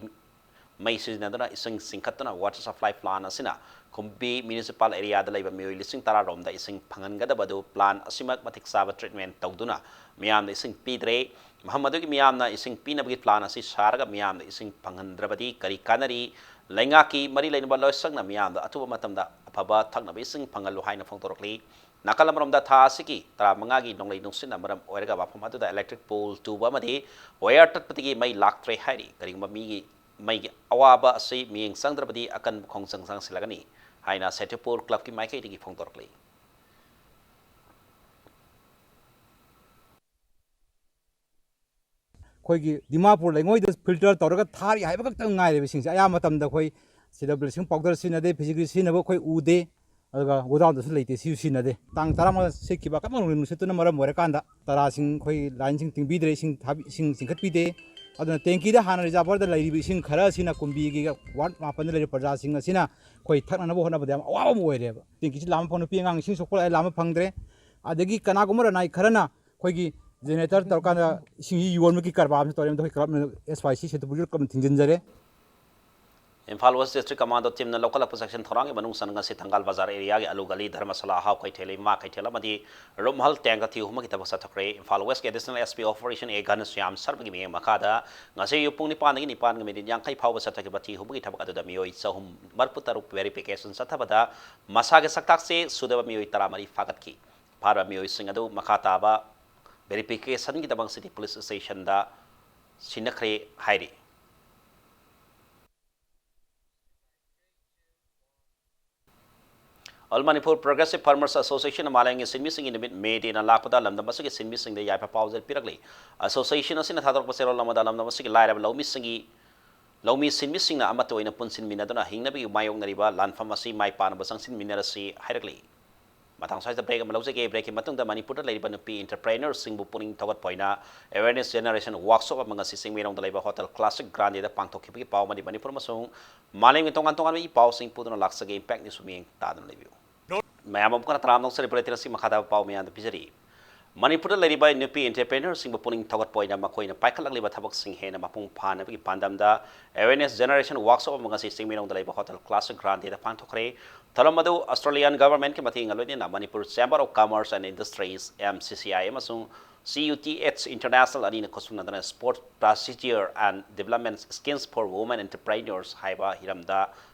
ꯃꯩ ꯁꯤꯖꯤꯟꯅꯗꯨꯅ ꯏꯁꯤꯡ ꯆꯤꯡꯈꯠꯇꯨꯅ ꯋꯥꯇꯔ ꯁꯄ꯭ꯂꯥꯏ ꯄ꯭ꯂꯥꯟ ꯑꯁꯤꯅ ꯀꯨꯝꯕꯤ ꯃ꯭ꯌꯨꯅꯤꯁꯤꯄꯥꯜ ꯑꯦꯔꯤꯌꯥꯗ ꯂꯩꯕ ꯃꯤꯑꯣꯏ ꯂꯤꯁꯤꯡ ꯇꯔꯥ ꯔꯣꯝꯗ ꯏꯁꯤꯡ ꯐꯪꯍꯟꯒꯗꯕ ꯑꯗꯨ ꯄ꯭ꯂꯥꯟ ꯑꯁꯤꯃꯛ ꯃꯇꯤꯛ ꯆꯥꯕ ꯇ꯭ꯔꯤꯠꯃꯦꯟ ꯇꯧꯗꯨꯅ ꯃꯤꯌꯥꯝꯗ ꯏꯁꯤꯡ ꯄꯤꯗ꯭ꯔꯦ꯫ ꯃꯐꯝ ꯑꯗꯨꯒꯤ ꯃꯤꯌꯥꯝꯅ ꯏꯁꯤꯡ ꯄꯤꯅꯕꯒꯤ ꯄ꯭ꯂꯥꯟ ꯑꯁꯤ ꯁꯥꯔꯒ ꯃꯤꯌꯥꯝꯗ ꯏꯁꯤꯡ ꯐꯪꯍꯟꯗ꯭ꯔꯕꯗꯤ ꯀꯔꯤ ꯀꯥꯟꯅꯔꯤ? ꯂꯩꯉꯥꯛꯀꯤ ꯃꯔꯤ ꯂꯩꯅꯕ ꯂꯣꯏꯁꯪꯅ ꯃꯤꯌꯥꯝꯗ ꯑꯊꯨꯕ ꯃꯇꯝꯗ ꯑꯐꯕ ꯊꯛꯅꯕ ꯏꯁꯤꯡ ꯐꯪꯍꯜꯂꯨ ꯍꯥꯏꯅ ꯐꯣꯡꯗꯣꯔꯛꯂꯤ꯫ ꯅꯥꯀꯜ ꯑꯃꯔꯣꯝꯗ ꯊꯥ ꯑꯁꯤꯒꯤ ꯇꯔꯥꯃꯉꯥꯒꯤ ꯅꯣꯡꯂꯩ ꯅꯨꯡꯁꯤꯠꯅ ꯃꯔꯝ ꯑꯣꯏꯔꯒ ꯃꯐꯝ ꯑꯗꯨꯗ ꯏꯂꯦꯛꯇ꯭ꯔꯤꯛ ꯄꯣꯜ ꯇꯨꯕ ꯑꯃꯗꯤ ꯋꯥꯌꯔ ꯇꯠꯄꯗꯒꯤ ꯃꯩ ꯂꯥꯛꯇ꯭ꯔꯦ ꯍꯥꯏꯔꯤ꯫ ꯀꯔꯤꯒꯨꯝꯕ ꯃꯤꯒꯤ ꯃꯩꯒꯤ ꯑꯋꯥꯕ ꯑꯁꯤ ꯃꯤꯠꯌꯦꯡ ꯆꯪꯗ꯭ꯔꯕꯗꯤ ꯑꯀꯟꯕ ꯈꯣꯡꯖꯪ ꯆꯪꯁꯤꯜꯂꯒꯅꯤ ꯍꯥꯏꯅ ꯁꯦꯇꯨꯄꯨꯔ ꯀ꯭ꯂꯕꯀꯤ ꯃꯥꯏꯀꯩꯗꯒꯤ ꯐꯣꯡꯗꯣꯔꯛꯂꯤ꯫ ꯑꯩꯈꯣꯏꯒꯤ ꯗꯤꯃꯥꯄꯨꯔ ꯂꯩꯉꯣꯏꯗ ꯐꯤꯜꯇꯔ ꯇꯧꯔꯒ ꯊꯥꯔꯤ ꯍꯥꯏꯕ ꯈꯛꯇꯪ ꯉꯥꯏꯔꯦꯕ꯫ ꯏꯁꯤꯡꯁꯦ ꯑꯌꯥꯝꯕ ꯃꯇꯝꯗ ꯑꯩꯈꯣꯏ ꯁꯤꯗ ꯕ꯭ꯂꯤꯆꯤꯡ ꯄꯥꯎꯗꯔ ꯁꯤꯖꯤꯟꯅꯗꯦ, ꯐꯤꯖꯤꯒ꯭ꯔꯤ ꯁꯤꯖꯤꯟꯅꯕ ꯑꯩꯈꯣꯏ ꯎꯗꯦ꯫ ꯑꯗꯨꯒ ꯒꯣꯗꯥꯎꯟꯗꯁꯨ ꯂꯩꯇꯦ, ꯁꯤꯁꯨ ꯁꯤꯖꯤꯟꯅꯗꯦ꯫ ꯇꯥꯡ ꯇꯔꯥꯃꯉꯥ ꯁꯤꯠꯈꯤꯕ ꯑꯀꯟꯕ ꯅꯣꯡꯂꯩ ꯅꯨꯡꯁꯤꯠꯇꯨꯅ ꯃꯔꯝ ꯑꯣꯏꯔꯀꯥꯟꯗ ꯇꯔꯥꯁꯤꯡ ꯑꯩꯈꯣꯏ ꯂꯥꯏꯟꯁꯤꯡ ꯇꯤꯡꯕꯤꯗ꯭ꯔꯦ, ꯏꯁꯤꯡ ꯊꯥꯕꯤ-, ꯏꯁꯤꯡ ꯆꯤꯡꯈꯠꯄꯤꯗꯦ꯫ ꯑꯗꯨꯅ ꯇꯦꯡꯀꯤꯗ ꯍꯥꯟꯅ ꯔꯤꯖꯥꯔꯚꯔꯗ ꯂꯩꯔꯤꯕ ꯏꯁꯤꯡ ꯈꯔ ꯑꯁꯤꯅ ꯀꯨꯝꯕꯤꯒꯤ ꯋꯥꯔꯗ ꯃꯥꯄꯟꯗ ꯂꯩꯔꯤꯕ ꯄ꯭ꯔꯖꯥꯁꯤꯡ ꯑꯁꯤꯅ ꯑꯩꯈꯣꯏ ꯊꯛꯅꯅꯕ ꯍꯣꯠꯅꯕꯗ ꯌꯥꯝ ꯑꯋꯥꯕ ꯑꯃ ꯑꯣꯏꯔꯦꯕ꯫ ꯇꯦꯡꯀꯤꯁꯤ ꯂꯥꯝꯕ ꯐꯥꯎ ꯅꯨꯄꯤ ꯑꯉꯥꯡ ꯏꯁꯤꯡ ꯁꯣꯛꯄ ꯂꯥꯝꯕ ꯐꯪꯗ꯭ꯔꯦ꯫ ꯑꯗꯒꯤ ꯀꯅꯥꯒꯨꯝꯕ ꯔꯅꯥꯏ ꯈꯔꯅ ꯑꯩꯈꯣꯏꯒꯤ ꯖꯦꯅꯦꯔꯦꯇꯔ ꯇꯧꯔꯀꯥꯟꯗ ꯏꯁꯤꯡꯁꯤ ꯌꯣꯟꯕꯒꯤ ꯀꯔꯕꯥꯔ ꯑꯃꯁꯨ ꯇꯧꯔꯦ꯫ ꯃꯗꯨ ꯑꯩꯈꯣꯏ ꯀ꯭ꯂꯕꯅ, ꯑꯦꯁ ꯋꯥꯏ ꯁꯤ ꯁꯦꯇꯨꯄꯨꯔꯒꯤ ꯀ꯭ꯂꯕꯅ ꯊꯤꯡꯖꯤꯟꯖꯔꯦ꯫ ꯏꯝꯐꯥꯜ ꯋꯦꯁ ꯗꯤꯁꯇ꯭ꯔꯤꯛ ꯀꯃꯥꯟꯗꯣ ꯇꯤꯝꯅ ꯂꯧꯈꯠꯂꯛꯄ ꯆꯦꯛꯁꯤꯟ ꯊꯧꯔꯥꯡꯒꯤ ꯃꯅꯨꯡ ꯆꯟꯅ ꯉꯁꯤ ꯊꯪꯒꯥꯜ ꯕꯖꯥꯔ ꯑꯦꯔꯤꯌꯥꯒꯤ ꯑꯂꯨ ꯒꯂꯤ, ꯙꯔꯃꯁꯥꯂꯥ, ꯑꯍꯥꯎ ꯀꯩꯊꯦꯜ, ꯏꯃꯥ ꯀꯩꯊꯦꯜ ꯑꯃꯗꯤ ꯔꯨꯝꯍꯜ ꯇꯦꯡꯒ ꯊꯤꯍꯨꯝꯕꯒꯤ ꯊꯕꯛ ꯆꯠꯊꯈ꯭ꯔꯦ꯫ ꯏꯝꯐꯥꯜ ꯋꯦꯁꯀꯤ ꯑꯦꯗꯤꯁꯅꯦꯜ ꯑꯦꯁ ꯄꯤ ꯑꯣꯄꯔꯦꯁꯟ ꯑꯦ ꯘꯅꯁ꯭ꯌꯥꯝ ꯁꯔꯃꯒꯤ ꯃꯤꯠꯌꯦꯡ ꯃꯈꯥꯗ ꯉꯁꯤ ꯑꯌꯨꯛ ꯄꯨꯡ ꯅꯤꯄꯥꯟꯗꯒꯤ ꯅꯤꯄꯥꯟꯒ ꯃꯤꯅꯤꯠ ꯌꯥꯡꯈꯩ ꯐꯥꯎꯕ ꯆꯠꯊꯈꯤꯕ ꯊꯤꯍꯨꯝꯕꯒꯤ ꯊꯕꯛ ꯑꯗꯨꯗ ꯃꯤꯑꯣꯏ ꯆꯍꯨꯝ ꯃꯔꯤꯐꯨ ꯇꯔꯨꯛ ꯚꯦꯔꯤꯐꯤꯀꯦꯁꯟ ꯆꯠꯊꯕꯗ ꯃꯁꯥꯒꯤ ꯁꯛꯇꯥꯛꯁꯦ ꯁꯨꯗꯕ ꯃꯤꯑꯣꯏ ꯇꯔꯥꯃꯔꯤ ꯐꯥꯒꯠꯈꯤ꯫ ꯐꯥꯔꯕ ꯃꯤꯑꯣꯏꯁꯤꯡ ꯑꯗꯨ ꯃꯈꯥ ꯇꯥꯕ ꯚꯦꯔꯤꯐꯤꯀꯦꯁꯟꯒꯤꯗꯃꯛ ꯁꯤꯇꯤ ꯄꯨꯂꯤꯁ ꯁ꯭ꯇꯦꯁꯟꯗ ꯁꯤꯟꯅꯈ꯭ꯔꯦ ꯍꯥꯏꯔꯤ꯫ All Manipur Progressive Farmers Association ꯅ ꯃꯥꯂꯦꯝꯒꯤ ꯁꯤꯟꯃꯤꯁꯤꯡꯒꯤ ꯅꯨꯃꯤꯠ ꯃꯦ ꯗꯦꯅ ꯂꯥꯛꯄꯗ ꯂꯝꯗꯝ ꯑꯁꯤꯒꯤ ꯁꯤꯟꯃꯤꯁꯤꯡꯗ ꯌꯥꯏꯐ ꯄꯥꯎꯖꯦꯜ ꯄꯤꯔꯛꯂꯤ꯫ ꯑꯦꯁꯣꯁꯤꯌꯦꯁꯟ ꯑꯁꯤꯅ ꯊꯥꯗꯣꯔꯛꯄ ꯆꯦꯔꯣꯜ ꯑꯃꯗ ꯂꯝꯗꯝ ꯑꯁꯤꯒꯤ ꯂꯥꯏꯔꯕ ꯂꯧꯃꯤꯁꯤꯡꯒꯤ, ꯂꯧꯃꯤ ꯁꯤꯟꯃꯤꯁꯤꯡꯅ ꯑꯃꯠꯇ ꯑꯣꯏꯅ ꯄꯨꯟꯁꯤꯟꯃꯤꯟꯅꯗꯨꯅ ꯍꯤꯡꯅꯕꯒꯤ ꯃꯥꯌꯣꯛꯅꯔꯤꯕ ꯂꯥꯟꯐꯝ ꯑꯁꯤ ꯃꯥꯏ ꯄꯥꯛꯅꯕ ꯆꯪꯁꯤꯟꯃꯤꯟꯅꯔꯁꯤ ꯍꯥꯏꯔꯛꯂꯤ꯫ ꯃꯇꯥꯡ ꯁ꯭ꯋꯥꯏꯗ ꯕ꯭ꯔꯦꯛ ꯑꯃ ꯂꯧꯖꯒꯦ꯫ ꯕ꯭ꯔꯦꯛꯀꯤ ꯃꯇꯨꯡꯗ ꯃꯅꯤꯄꯨꯔꯗ ꯂꯩꯔꯤꯕ ꯅꯨꯄꯤ ꯑꯦꯟꯇꯔꯄ꯭ꯔꯦꯅꯔꯁꯤꯡꯕꯨ ꯄꯨꯛꯅꯤꯡ ꯊꯧꯒꯠꯄ ꯑꯣꯏꯅ ꯑꯦꯋꯦꯔꯅꯦꯁ ꯖꯦꯅꯦꯔꯦꯁꯟ ꯋꯥꯔꯛꯁꯣꯞ ꯑꯃ ꯉꯁꯤ ꯆꯤꯡꯃꯩꯔꯣꯡꯗ ꯂꯩꯕ ꯍꯣꯇꯦꯜ ꯀ꯭ꯂꯥꯁꯤꯛ ꯒ꯭ꯔꯥꯟꯗꯦꯗ ꯄꯥꯡꯊꯣꯛꯈꯤꯕꯒꯤ ꯄꯥꯎ ꯑꯃꯗꯤ ꯃꯅꯤꯄꯨꯔ ꯑꯃꯁꯨꯡ ꯃꯥꯂꯦꯝꯒꯤ ꯇꯣꯉꯥꯟ ꯇꯣꯉꯥꯟꯕ ꯏ ꯄꯥꯎꯁꯤꯡ ꯄꯨꯗꯨꯅ ꯂꯥꯛꯆꯒꯦ꯫ ꯏꯝꯄꯦꯛ ꯅ꯭ꯌꯨꯁ ꯃꯤꯠꯌꯦꯡ ꯇꯥꯗꯨꯅ ꯂꯩꯕꯤꯌꯨ꯫ ꯃꯌꯥꯝ ꯑꯃꯨꯛ ꯍꯟꯅ ꯇꯔꯥꯝꯅ ꯑꯣꯛꯆꯔꯤ꯫ ꯕꯨꯂꯦꯇꯤꯟ ꯑꯁꯤ ꯃꯈꯥ ꯇꯥꯕ ꯄꯥꯎ ꯃꯌꯥꯝꯗ ꯄꯤꯖꯔꯤ꯫ ꯃꯅꯤꯄꯨꯔꯗ ꯂꯩꯔꯤꯕ ꯅꯨꯄꯤ ꯑꯦꯟꯇꯔꯄ꯭ꯔꯦꯅꯔꯁꯤꯡꯕꯨ ꯄꯨꯛꯅꯤꯡ ꯊꯧꯒꯠꯄ ꯑꯣꯏꯅ ꯃꯈꯣꯏꯅ ꯄꯥꯏꯈꯠꯂꯛꯂꯤꯕ ꯊꯕꯛꯁꯤꯡ ꯍꯦꯟꯅ ꯃꯄꯨꯡ ꯐꯥꯅꯕꯒꯤ ꯄꯥꯟꯗꯝꯗ ꯑꯦꯋꯦꯔꯅꯦꯁ ꯖꯦꯅꯦꯔꯦꯁꯟ ꯋꯥꯔꯛꯁꯣꯞ ꯑꯃ ꯉꯁꯤ ꯆꯤꯡꯃꯩꯔꯣꯡꯗ ꯂꯩꯕ ꯍꯣꯇꯦꯜ ꯀ꯭ꯂꯥꯁꯤꯛ ꯒ꯭ꯔꯥꯟꯗꯦꯗ ꯄꯥꯡꯊꯣꯛꯈ꯭ꯔꯦ꯫ ꯊꯧꯔꯝ ꯑꯗꯨ ꯑꯁꯇ꯭ꯔꯦꯂꯤꯌꯥꯟ ꯒꯚꯔꯟꯃꯦꯟꯠꯀꯤ ꯃꯇꯦꯡꯒ ꯂꯣꯏꯅꯅ Manipur Chamber of Commerce and Industries, M C C I, ꯑꯃꯁꯨꯡ C U T H International ꯑꯅꯤꯅ ꯈꯨꯠꯁꯝꯅꯗꯨꯅ Sports Procedure and Development Schemes for Women Entrepreneurs ꯍꯥꯏꯕ ꯍꯤꯔꯝꯗ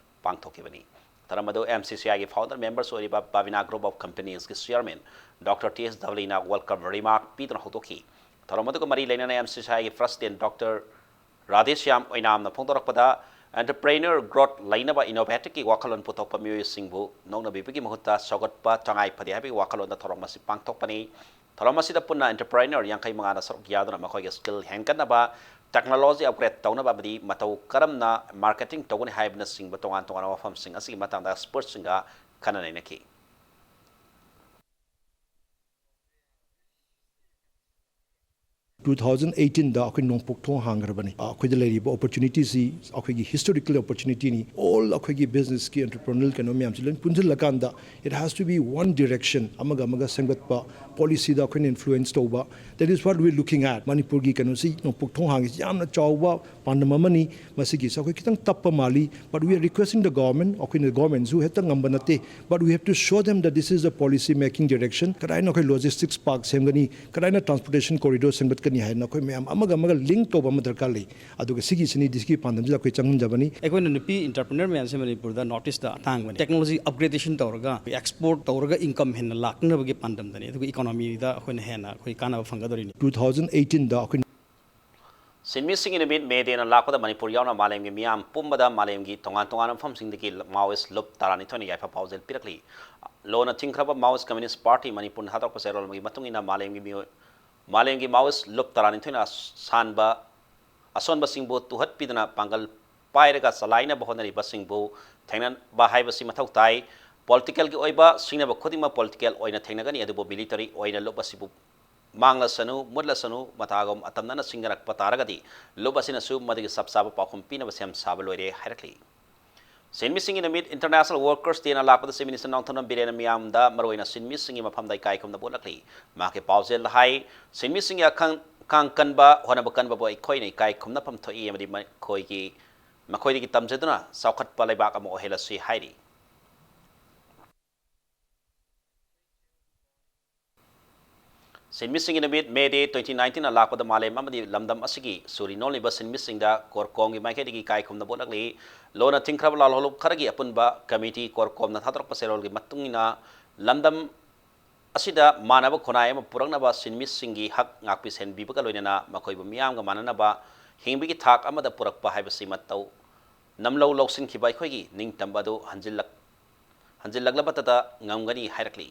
ꯄꯥꯡꯊꯣꯛꯈꯤꯕꯅꯤ꯫ ꯊꯧꯔꯝ ꯑꯗꯨ M C C I ꯒꯤ founder members ꯑꯣꯏꯔꯤꯕ Bhavina Group of Companies ꯀꯤ chairman Doctor T S ꯙꯕꯂꯤꯅ welcome remark ꯄꯤꯗꯨꯅ ꯍꯧꯗꯣꯛꯈꯤ꯫ ꯊꯧꯔꯝ ꯑꯗꯨꯒ ꯃꯔꯤ ꯂꯩꯅꯅ M C C I ꯒꯤ president Doctor Radheshyam ꯑꯣꯏꯅꯥꯝꯅ ꯐꯣꯡꯗꯣꯔꯛꯄꯗ, entrepreneur growth ꯂꯩꯅꯕ innovative ꯀꯤ ꯋꯥꯈꯜꯂꯣꯟ ꯄꯨꯊꯣꯛꯄ ꯃꯤꯑꯣꯏꯁꯤꯡꯕꯨ ꯅꯣꯛꯅꯕꯤꯕꯒꯤ ꯃꯍꯨꯠꯇ ꯁꯧꯒꯠꯄ ꯇꯉꯥꯏ ꯐꯗꯦ ꯍꯥꯏꯕꯒꯤ ꯋꯥꯈꯜꯂꯣꯟꯗ ꯊꯧꯔꯝ ꯑꯁꯤ ꯄꯥꯡꯊꯣꯛꯄꯅꯤ꯫ ꯊꯧꯔꯝ ꯑꯁꯤꯗ ꯄꯨꯟꯅ entrepreneur ꯌꯥꯡꯈꯩ ꯃꯉꯥꯅ ꯁꯔꯨꯛ ꯌꯥꯗꯨꯅ ꯃꯈꯣꯏꯒꯤ skill ꯍꯦꯟꯒꯠꯅꯕ technology upgrade ꯇꯧꯅꯕ ꯑꯃꯗꯤ ꯃꯇꯧ ꯀꯔꯝꯅ marketing ꯇꯧꯒꯅꯤ ꯍꯥꯏꯕꯅꯆꯤꯡꯕ ꯇꯣꯉꯥꯟ ꯇꯣꯉꯥꯟꯕ ꯋꯥꯐꯝꯁꯤꯡ ꯑꯁꯤꯒꯤ ꯃꯇꯥꯡꯗ expertꯁꯤꯡꯒ ꯈꯟꯅ ꯅꯩꯅꯈꯤ꯫ Two thousand eighteenꯗ ꯑꯩꯈꯣꯏ ꯅꯣꯡꯄꯣꯛ ꯊꯣꯡ ꯍꯥꯡꯈ꯭ꯔꯕꯅꯤ꯫ ꯑꯩꯈꯣꯏꯗ ꯂꯩꯔꯤꯕ opportunityꯁꯤ ꯑꯩꯈꯣꯏꯒꯤ historical opportunityꯅꯤ꯫ All ꯑꯩꯈꯣꯏꯒꯤ businessꯀꯤ entrepreneurial ꯀꯩꯅꯣ ꯃꯌꯥꯝꯁꯤ ꯂꯣꯏ ꯄꯨꯟꯁꯤꯜꯂꯀꯥꯟꯗ it has to be one direction, ꯑꯃꯒ ꯑꯃꯒ ꯁꯦꯝꯒꯠꯄ, policyꯗ ꯑꯩꯈꯣꯏꯅ influence ꯇꯧꯕ, that is what we are looking at꯫ ꯃꯅꯤꯄꯨꯔꯒꯤ ꯀꯩꯅꯣꯁꯤ, ꯅꯣꯡꯄꯣꯛ ꯊꯣꯡ ꯍꯥꯡꯉꯤꯁꯤ ꯌꯥꯝꯅ ꯆꯥꯎꯕ ꯄꯥꯟꯗꯝ ꯑꯃꯅꯤ꯫ ꯃꯁꯤꯒꯤꯁꯤ ꯑꯩꯈꯣꯏ ꯈꯤꯇꯪ ꯇꯞꯄ ꯃꯥꯜꯂꯤ, but we are requesting the government, ꯑꯩꯈꯣꯏꯅ governmentꯁꯨ ꯍꯦꯛꯇ ꯉꯝꯕ ꯅꯠꯇꯦ, but we have to show them that this is the policy making direction꯫ ꯀꯗꯥꯏꯅ ꯑꯩꯈꯣꯏ logistics park ꯁꯦꯝꯒꯅꯤ, ꯀꯗꯥꯏꯅ transportation corridor ꯁꯦꯝꯒꯠꯀꯅꯤ ꯍꯥꯏꯗꯅ ꯑꯩꯈꯣꯏ ꯃꯌꯥꯝ ꯑꯃꯒ ꯑꯃꯒ link ꯇꯧꯕ ꯑꯃ ꯗꯔꯀꯥꯔ ꯂꯩ꯫ ꯑꯗꯨꯒ ꯁꯤꯒꯤꯁꯤꯅꯤ ꯗꯤꯁꯤꯒꯤ ꯄꯥꯟꯗꯝꯁꯤꯗ ꯑꯩꯈꯣꯏ ꯆꯪꯍꯟꯖꯕꯅꯤ꯫ ꯑꯩꯈꯣꯏꯅ ꯅꯨꯄꯤ entrepreneur ꯃꯌꯥꯝꯁꯦ ꯃꯅꯤꯄꯨꯔꯗ North Eastꯇ ꯑꯇꯥꯡꯕꯅꯤ꯫ Technology upgradation ꯇꯧꯔꯒ export ꯇꯧꯔꯒ income ꯍꯦꯟꯅ ꯂꯥꯛꯅꯕꯒꯤ ꯄꯥꯟꯗꯝꯗꯅꯤ, ꯑꯗꯨꯒ economyꯗ ꯑꯩꯈꯣꯏꯅ ꯍꯦꯟꯅ ꯑꯩꯈꯣꯏ ꯀꯥꯟꯅꯕ ꯐꯪꯒꯗꯧꯔꯤꯅꯤ꯫ Two thousand eighteenꯗ ꯑꯩꯈꯣꯏ ꯁꯤꯟꯃꯤꯁꯤꯡꯒꯤ ꯅꯨꯃꯤꯠ May Dayꯅ ꯂꯥꯛꯄꯗ ꯃꯅꯤꯄꯨꯔ ꯌꯥꯎꯅ ꯃꯥꯂꯦꯝꯒꯤ ꯃꯤꯌꯥꯝ ꯄꯨꯝꯕꯗ ꯃꯥꯂꯦꯝꯒꯤ ꯇꯣꯉꯥꯟ ꯇꯣꯉꯥꯟꯕ ꯃꯐꯝꯁꯤꯡꯗꯒꯤ Maoist ꯂꯨꯞ ꯇꯔꯥꯅꯤꯊꯣꯏꯅ ꯌꯥꯏꯐ ꯄꯥꯎꯖꯦꯜ ꯄꯤꯔꯛꯂꯤ꯫ ꯂꯣꯟꯅ ꯊꯤꯡꯈ꯭ꯔꯕ Maoist Communist Party ꯃꯅꯤꯄꯨꯔꯅ ꯊꯥꯗꯣꯔꯛꯄ ꯆꯦꯔꯣꯜ ꯑꯃꯒꯤ ꯃꯇꯨꯡ ꯏꯟꯅ ꯃꯥꯂꯦꯝꯒꯤ ꯃꯤꯑꯣꯏ, ꯃꯥꯂꯦꯝꯒꯤ Maoist ꯂꯨꯞ ꯇꯔꯥꯅꯤꯊꯣꯏꯅ ꯁꯥꯟꯕ ꯑꯁꯣꯟꯕꯁꯤꯡꯕꯨ ꯇꯨꯍꯠꯄꯤꯗꯨꯅ ꯄꯥꯡꯒꯜ ꯄꯥꯏꯔꯒ ꯆꯂꯥꯏꯅꯕ ꯍꯣꯠꯅꯔꯤꯕꯁꯤꯡꯕꯨ ꯊꯦꯡꯅꯕ ꯍꯥꯏꯕꯁꯤ ꯃꯊꯧ ꯇꯥꯏ꯫ Politicalꯒꯤ ꯑꯣꯏꯕ ꯁꯤꯡꯅꯕ ꯈꯨꯗꯤꯡꯃꯛ political ꯑꯣꯏꯅ ꯊꯦꯡꯅꯒꯅꯤ, ꯑꯗꯨꯕꯨ military ꯑꯣꯏꯅ ꯂꯨꯞ ꯑꯁꯤꯕꯨ ꯃꯥꯡꯂꯁꯅꯨ, ꯃꯨꯠꯂꯁꯅꯨ, ꯃꯇꯥꯒꯨꯝ ꯑꯇꯝꯅꯅ ꯁꯤꯡꯅꯔꯛꯄ ꯇꯥꯔꯒꯗꯤ ꯂꯨꯞ ꯑꯁꯤꯅꯁꯨ ꯃꯗꯨꯒꯤ ꯆꯞ ꯆꯥꯕ ꯄꯥꯎꯈꯨꯝ ꯄꯤꯅꯕ ꯁꯦꯝ ꯁꯥꯕ ꯂꯣꯏꯔꯦ ꯍꯥꯏꯔꯛꯂꯤ꯫ ꯁꯤꯟꯃꯤꯁꯤꯡꯒꯤ ꯅꯨꯃꯤꯠ International Workers Dayꯅ ꯂꯥꯛꯄꯗ Chief Minister ꯅꯣꯡꯊꯣꯝꯕꯝ ꯕꯤꯔꯦꯟꯅ ꯃꯤꯌꯥꯝꯗ ꯃꯔꯨꯑꯣꯏꯅ ꯁꯤꯟꯃꯤꯁꯤꯡꯒꯤ ꯃꯐꯝꯗ ꯏꯀꯥꯏ ꯈꯨꯝꯅꯕ ꯎꯠꯂꯛꯂꯤ꯫ ꯃꯍꯥꯛꯀꯤ ꯄꯥꯎꯖꯦꯜꯗ ꯍꯥꯏ, ꯁꯤꯟꯃꯤꯁꯤꯡꯒꯤ ꯑꯈꯪ-, ꯑꯈꯥꯡ ꯀꯟꯕ, ꯍꯣꯠꯅꯕ ꯀꯟꯕꯕꯨ ꯑꯩꯈꯣꯏꯅ ꯏꯀꯥꯏ ꯈꯨꯝꯅꯐꯝ ꯊꯣꯛꯏ ꯑꯃꯗꯤ ꯃꯈꯣꯏꯒꯤ, ꯃꯈꯣꯏꯗꯒꯤ ꯇꯝꯖꯗꯨꯅ ꯆꯥꯎꯈꯠꯄ ꯂꯩꯕꯥꯛ ꯑꯃ ꯑꯣꯏꯍꯜꯂꯁꯤ ꯍꯥꯏꯔꯤ꯫ ꯁꯤꯟꯃꯤꯁꯤꯡꯒꯤ ꯅꯨꯃꯤꯠ May Day twenty nineteenꯅ ꯂꯥꯛꯄꯗ ꯃꯥꯂꯦꯝ ꯑꯃꯗꯤ ꯂꯝꯗꯝ ꯑꯁꯤꯒꯤ ꯁꯨꯔꯤ ꯅꯣꯝꯂꯤꯕ ꯁꯤꯟꯃꯤꯁꯤꯡꯗ CORCOMꯒꯤ ꯃꯥꯏꯀꯩꯗꯒꯤ ꯏꯀꯥꯏ ꯈꯨꯝꯅꯕ ꯎꯠꯂꯛꯂꯤ꯫ ꯂꯣꯟꯅ ꯊꯤꯡꯈ꯭ꯔꯕ ꯂꯥꯜꯍꯧꯂꯨꯞ ꯈꯔꯒꯤ ꯑꯄꯨꯟꯕ committee CORCOMꯅ ꯊꯥꯗꯣꯔꯛꯄ ꯆꯦꯔꯣꯜꯒꯤ ꯃꯇꯨꯡ ꯏꯟꯅ ꯂꯝꯗꯝ ꯑꯁꯤꯗ ꯃꯥꯟꯅꯕ ꯈꯨꯟꯅꯥꯏ ꯑꯃ ꯄꯨꯔꯛꯅꯕ ꯁꯤꯟꯃꯤꯁꯤꯡꯒꯤ ꯍꯛ ꯉꯥꯛꯄꯤ ꯁꯦꯟꯕꯤꯕꯒ ꯂꯣꯏꯅꯅ ꯃꯈꯣꯏꯕꯨ ꯃꯤꯌꯥꯝꯒ ꯃꯥꯟꯅꯅꯕ ꯍꯤꯡꯕꯒꯤ ꯊꯥꯛ ꯑꯃꯗ ꯄꯨꯔꯛꯄ ꯍꯥꯏꯕꯁꯤ ꯃꯇꯧ ꯅꯝꯂꯧ ꯂꯧꯁꯤꯟꯈꯤꯕ ꯑꯩꯈꯣꯏꯒꯤ ꯅꯤꯡꯇꯝꯕ ꯑꯗꯨ ꯍꯟꯖꯤꯜꯂꯛ-, ꯍꯟꯖꯤꯜꯂꯛꯂꯕꯇꯗ ꯉꯝꯒꯅꯤ ꯍꯥꯏꯔꯛꯂꯤ꯫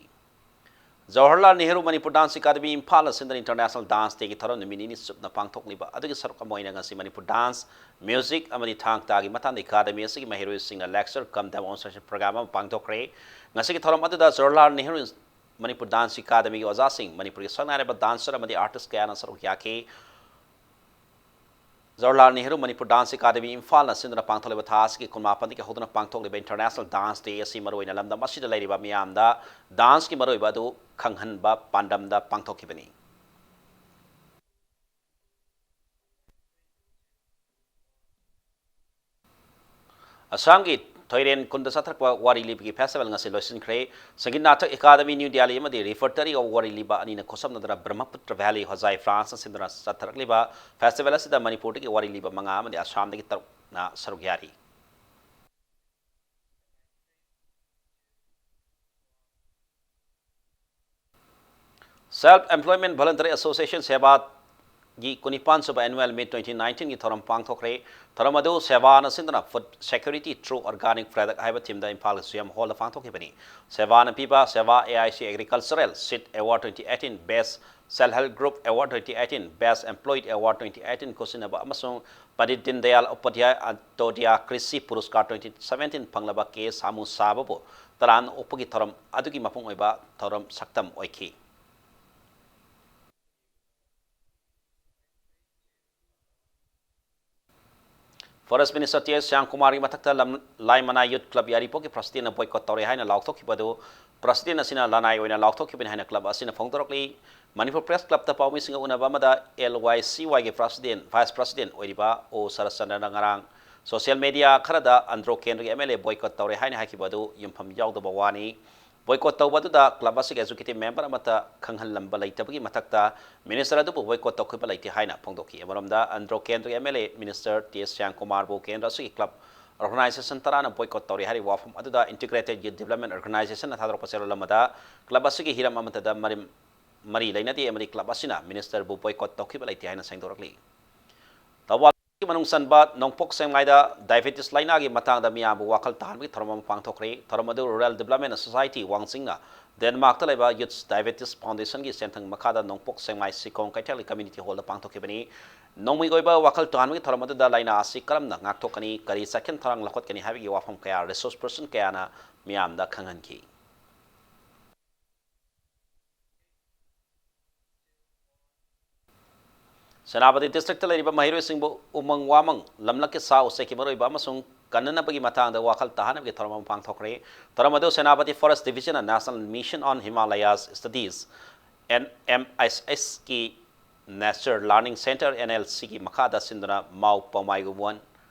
ꯖꯋꯥꯍꯔꯂꯥꯜ ꯅꯦꯍꯔꯨ ꯃꯅꯤꯄꯨꯔ ꯗꯥꯟꯁ ꯑꯦꯀꯥꯗꯃꯤ ꯏꯝꯐꯥꯜꯅ ꯁꯤꯟꯗꯨꯅ ꯏꯟꯇꯔꯅꯦꯁꯅꯦꯜ ꯗꯥꯟꯁ ꯗꯦꯒꯤ ꯊꯧꯔꯝ ꯅꯨꯃꯤꯠ ꯅꯤꯅꯤ ꯆꯨꯞꯅ ꯄꯥꯡꯊꯣꯛꯂꯤꯕ ꯑꯗꯨꯒꯤ ꯁꯔꯨꯛ ꯑꯃ ꯑꯣꯏꯅ ꯉꯁꯤ ꯃꯅꯤꯄꯨꯔ ꯗꯥꯟꯁ, ꯃ꯭ꯌꯨꯖꯤꯛ ꯑꯃꯗꯤ ꯊꯥꯡ ꯇꯥꯒꯤ ꯃꯇꯥꯡꯗ ꯑꯦꯀꯥꯗꯃꯤ ꯑꯁꯤꯒꯤ ꯃꯍꯩꯔꯣꯏꯁꯤꯡꯅ ꯂꯦꯛꯆꯔ ꯀꯝ ꯗꯦꯃꯣꯟꯁꯇ꯭ꯔꯦꯁꯟ ꯄ꯭ꯔꯣꯒ꯭ꯔꯥꯝ ꯑꯃ ꯄꯥꯡꯊꯣꯛꯈ꯭ꯔꯦ꯫ ꯉꯁꯤꯒꯤ ꯊꯧꯔꯝ ꯑꯗꯨꯗ ꯖꯋꯥꯍꯔꯂꯥꯜ ꯅꯦꯍꯔꯨ ꯃꯅꯤꯄꯨꯔ ꯗꯥꯟꯁ ꯑꯦꯀꯥꯗꯃꯤꯒꯤ ꯑꯣꯖꯥꯁꯤꯡ, ꯃꯅꯤꯄꯨꯔꯒꯤ ꯁꯛꯅꯥꯏꯔꯕ ꯗꯥꯟꯁꯔ ꯑꯃꯗꯤ ꯑꯥꯔꯇꯤꯁ ꯀꯌꯥꯅ ꯁꯔꯨꯛ ꯌꯥꯈꯤ꯫ ꯖꯋꯥꯍꯔꯂꯥꯜ ꯅꯦꯍꯔꯨ ꯃꯅꯤꯄꯨꯔ ꯗꯥꯟꯁ ꯑꯦꯀꯥꯗꯃꯤ ꯏꯝꯐꯥꯜꯅ ꯁꯤꯟꯗꯨꯅ ꯄꯥꯡꯊꯣꯛꯂꯤꯕ ꯊꯥ ꯑꯁꯤꯒꯤ ꯀꯨꯟꯃꯥꯄꯟꯗꯒꯤ ꯍꯧꯗꯨꯅ ꯄꯥꯡꯊꯣꯛꯂꯤꯕ ꯏꯟꯇꯔꯅꯦꯁꯅꯦꯜ ꯗꯥꯟꯁ ꯗꯦ ꯑꯁꯤ ꯃꯔꯨꯑꯣꯏꯅ ꯂꯝꯗꯝ ꯑꯁꯤꯗ ꯂꯩꯔꯤꯕ ꯃꯤꯌꯥꯝꯗ ꯗꯥꯟꯁꯀꯤ ꯃꯔꯨꯑꯣꯏꯕ ꯑꯗꯨ ꯈꯪꯍꯟꯕ ꯄꯥꯟꯗꯝꯗ ꯄꯥꯡꯊꯣꯛꯈꯤꯕꯅꯤ꯫ ꯑꯁꯥꯝꯒꯤ ꯊꯣꯏꯔꯦꯟ ꯈꯨꯟꯗ ꯆꯠꯊꯔꯛꯄ ꯋꯥꯔꯤ ꯂꯤꯕꯒꯤ ꯐꯦꯁꯇꯤꯚꯦꯜ ꯉꯁꯤ ꯂꯣꯏꯁꯤꯟꯈ꯭ꯔꯦ꯫ ꯁꯪꯒꯤꯠ ꯅꯥꯇꯛ ꯑꯦꯀꯥꯗꯃꯤ ꯅ꯭ꯌꯨ ꯗꯦꯜꯂꯤ ꯑꯃꯗꯤ ꯔꯤꯐꯔꯇꯔꯤ ꯑꯣꯐ ꯋꯥꯔꯤ ꯂꯤꯕ ꯑꯅꯤꯅ ꯈꯨꯠꯁꯝꯅꯗꯨꯅ ꯕ꯭ꯔꯍꯃꯄꯨꯇ꯭ꯔ ꯚꯦꯂꯤ, ꯍꯣꯖꯥꯏ, ꯐ꯭ꯔꯥꯟꯁꯇ ꯁꯤꯟꯗꯨꯅ ꯆꯠꯊꯔꯛꯂꯤꯕ ꯐꯦꯁꯇꯤꯚꯦꯜ ꯑꯁꯤꯗ ꯃꯅꯤꯄꯨꯔꯗꯒꯤ ꯋꯥꯔꯤ ꯂꯤꯕ ꯃꯉꯥ ꯑꯃꯗꯤ ꯑꯁꯥꯝꯗꯒꯤ ꯇꯔꯨꯛꯅ ꯁꯔꯨꯛ ꯌꯥꯔꯤ꯫ Self Employment Voluntary Association ꯁꯦꯕꯥꯒꯤ ꯀꯨꯟꯅꯤꯄꯥꯟ ꯁꯨꯕ annual meet twenty nineteen ꯒꯤ ꯊꯧꯔꯝ ꯄꯥꯡꯊꯣꯛꯈ꯭ꯔꯦ꯫ ꯊꯧꯔꯝ ꯑꯗꯨ ꯁꯦꯕꯥꯅ ꯁꯤꯟꯗꯨꯅ Food Security Through Organic Product ꯍꯥꯏꯕ ꯊꯤꯝꯗ ꯏꯝꯐꯥꯜꯒꯤ ꯁꯨꯌꯝ ꯍꯣꯜꯗ ꯄꯥꯡꯊꯣꯛꯈꯤꯕꯅꯤ꯫ ꯁꯦꯕꯥꯅ ꯄꯤꯕ ꯁꯦꯕꯥ A I C Agricultural Seed Award twenty eighteen, Best Self Help Group Award twenty eighteen, Best Employee Award twenty eighteen ꯈꯨꯠꯁꯤꯟꯅꯕ ꯑꯃꯁꯨꯡ ꯄꯟꯗꯤꯠ ꯗꯤꯟꯗꯌꯥꯜ ꯎꯄꯥꯙ꯭ꯌꯥꯌ ꯑꯟꯇꯣꯗ꯭ꯌꯥ ꯀ꯭ꯔꯤꯁꯤ ꯄꯨꯔꯁꯀꯥꯔ twenty seventeen ꯐꯪꯂꯕ ꯀꯦ ꯁꯥꯃꯨ ꯁꯥꯕꯕꯨ ꯇꯔꯥꯝꯅ ꯑꯣꯛꯄꯒꯤ ꯊꯧꯔꯝ ꯑꯗꯨꯒꯤ ꯃꯄꯨꯡ ꯑꯣꯏꯕ ꯊꯧꯔꯝ ꯁꯛꯇꯝ ꯑꯣꯏꯈꯤ꯫ Forest Minister ꯇꯤ ꯑꯦꯁ ꯁ꯭ꯌꯥꯝꯀꯨꯃꯥꯔꯒꯤ ꯃꯊꯛꯇ ꯂꯝ-, ꯂꯥꯏꯃꯅꯥꯏ Youth Club ꯌꯥꯏꯔꯤꯄꯣꯛꯀꯤ presidentꯅ boycott ꯇꯧꯔꯦ ꯍꯥꯏꯅ ꯂꯥꯎꯊꯣꯛꯈꯤꯕ ꯑꯗꯨ presidentꯅ ꯂꯅꯥꯏ ꯑꯣꯏꯅ ꯂꯥꯎꯊꯣꯛꯈꯤꯕꯅꯤ ꯍꯥꯏꯅ club ꯑꯁꯤꯅ ꯐꯣꯡꯗꯣꯔꯛꯂꯤ꯫ ꯃꯅꯤꯄꯨꯔ Press Clubꯇ ꯄꯥꯎꯃꯤꯁꯤꯡꯒ ꯎꯅꯕ ꯑꯃꯗ L Y C Yꯒꯤ president, vice president ꯑꯣꯏꯔꯤꯕ ꯑꯣ ꯁꯔꯠꯆꯟꯗ꯭ꯔꯅ ꯉꯔꯥꯡ social media ꯈꯔꯗ ꯑꯟꯗ꯭ꯔꯣ ꯀꯦꯟꯗ꯭ꯔꯒꯤ M L A boycott ꯇꯧꯔꯦ ꯍꯥꯏꯅ ꯍꯥꯏꯈꯤꯕ ꯑꯗꯨ ꯌꯨꯝꯐꯝ ꯌꯥꯎꯗꯕ ꯋꯥꯅꯤ꯫ Boycott ꯇꯧꯕ ꯑꯗꯨꯗ club ꯑꯁꯤꯒꯤ executive member ꯑꯃꯠꯇ ꯈꯪꯍꯜꯂꯝꯕ ꯂꯩꯇꯕꯒꯤ ꯃꯊꯛꯇ minister ꯑꯗꯨꯕꯨ boycott ꯇꯧꯈꯤꯕ ꯂꯩꯇꯦ ꯍꯥꯏꯅ ꯐꯣꯡꯗꯣꯛꯈꯤ꯫ ꯑꯃꯔꯣꯝꯗ ꯑꯟꯗ꯭ꯔꯣ ꯀꯦꯟꯗ꯭ꯔꯒꯤ M L A minister T S ꯁ꯭ꯌꯥꯝꯀꯨꯃꯥꯔꯕꯨ ꯀꯦꯟꯗ꯭ꯔ ꯑꯁꯤꯒꯤ club organization ꯇꯔꯥꯅ boycott ꯇꯧꯔꯤ ꯍꯥꯏꯔꯤꯕ ꯋꯥꯐꯝ ꯑꯗꯨꯗ Integrated Youth Development Organizationꯅ ꯊꯥꯗꯣꯔꯛꯄ ꯆꯦꯔꯣꯜ ꯑꯃꯗ club ꯑꯁꯤꯒꯤ ꯍꯤꯔꯝ ꯑꯃꯠꯇꯗ ꯃꯔꯤ-, ꯃꯔꯤ ꯂꯩꯅꯗꯦ ꯑꯃꯗꯤ club ꯑꯁꯤꯅ ministerꯕꯨ boycott ꯇꯧꯈꯤꯕ ꯂꯩꯇꯦ ꯍꯥꯏꯅ ꯁꯦꯡꯗꯣꯔꯛꯂꯤ꯫ ꯊꯧꯕꯥꯜ ꯃꯅꯨꯡ ꯆꯟꯕ ꯅꯣꯡꯄꯣꯛ ꯁꯦꯛꯃꯥꯏꯗ diabetes ꯂꯩꯅꯥꯒꯤ ꯃꯇꯥꯡꯗ ꯃꯤꯌꯥꯝꯕꯨ ꯋꯥꯈꯜ ꯇꯥꯍꯟꯕꯒꯤ ꯊꯧꯔꯝ ꯑꯃ ꯄꯥꯡꯊꯣꯛꯈ꯭ꯔꯦ꯫ ꯊꯧꯔꯝ ꯑꯗꯨ Rural Development Society ꯋꯥꯡꯖꯤꯡꯅ ꯗꯦꯟꯃꯥꯔꯛꯇ ꯂꯩꯕ Youth Diabetes Foundation ꯒꯤ ꯁꯦꯟꯊꯪ ꯃꯈꯥꯗ ꯅꯣꯡꯄꯣꯛ ꯁꯦꯛꯃꯥꯏ ꯁꯤꯀꯣꯡ ꯀꯩꯊꯦꯜꯒꯤ community hall ꯗ ꯄꯥꯡꯊꯣꯛꯈꯤꯕꯅꯤ꯫ ꯅꯣꯡꯃꯒꯤ ꯑꯣꯏꯕ ꯋꯥꯈꯜ ꯇꯥꯍꯟꯕꯒꯤ ꯊꯧꯔꯝ ꯑꯗꯨꯗ ꯂꯥꯏꯅꯥ ꯑꯁꯤ ꯀꯔꯝꯅ ꯉꯥꯛꯊꯣꯛꯀꯅꯤ, ꯀꯔꯤ ꯆꯦꯛꯁꯤꯟ ꯊꯧꯔꯥꯡ ꯂꯧꯈꯠꯀꯅꯤ ꯍꯥꯏꯕꯒꯤ ꯋꯥꯐꯝ ꯀꯌꯥ resource person ꯀꯌꯥꯅ ꯃꯤꯌꯥꯝꯗ ꯈꯪꯍꯟꯈꯤ꯫ ꯁꯦꯅꯥꯄꯇꯤ district ꯇ ꯂꯩꯔꯤꯕ ꯃꯍꯩꯔꯣꯏꯁꯤꯡꯕꯨ ꯎꯃꯪ ꯋꯥꯃꯪ, ꯂꯝꯂꯛꯀꯤ ꯁꯥ ꯎꯆꯦꯛꯀꯤ ꯃꯔꯨꯑꯣꯏꯕ ꯑꯃꯁꯨꯡ ꯀꯟꯅꯅꯕꯒꯤ ꯃꯇꯥꯡꯗ ꯋꯥꯈꯜ ꯇꯥꯍꯟꯅꯕꯒꯤ ꯊꯧꯔꯝ ꯑꯃ ꯄꯥꯡꯊꯣꯛꯈ꯭ꯔꯦ꯫ ꯊꯧꯔꯝ ꯑꯗꯨ ꯁꯦꯅꯥꯄꯇꯤ Forest Division ꯅ National Mission on Himalayas Studies, N M S S ꯀꯤ Nature Learning Centre, N L C ꯒꯤ ꯃꯈꯥꯗ ꯁꯤꯟꯗꯨꯅ ꯃꯥꯎ ꯄꯧꯃꯥꯏꯒꯨꯝꯕꯣꯟ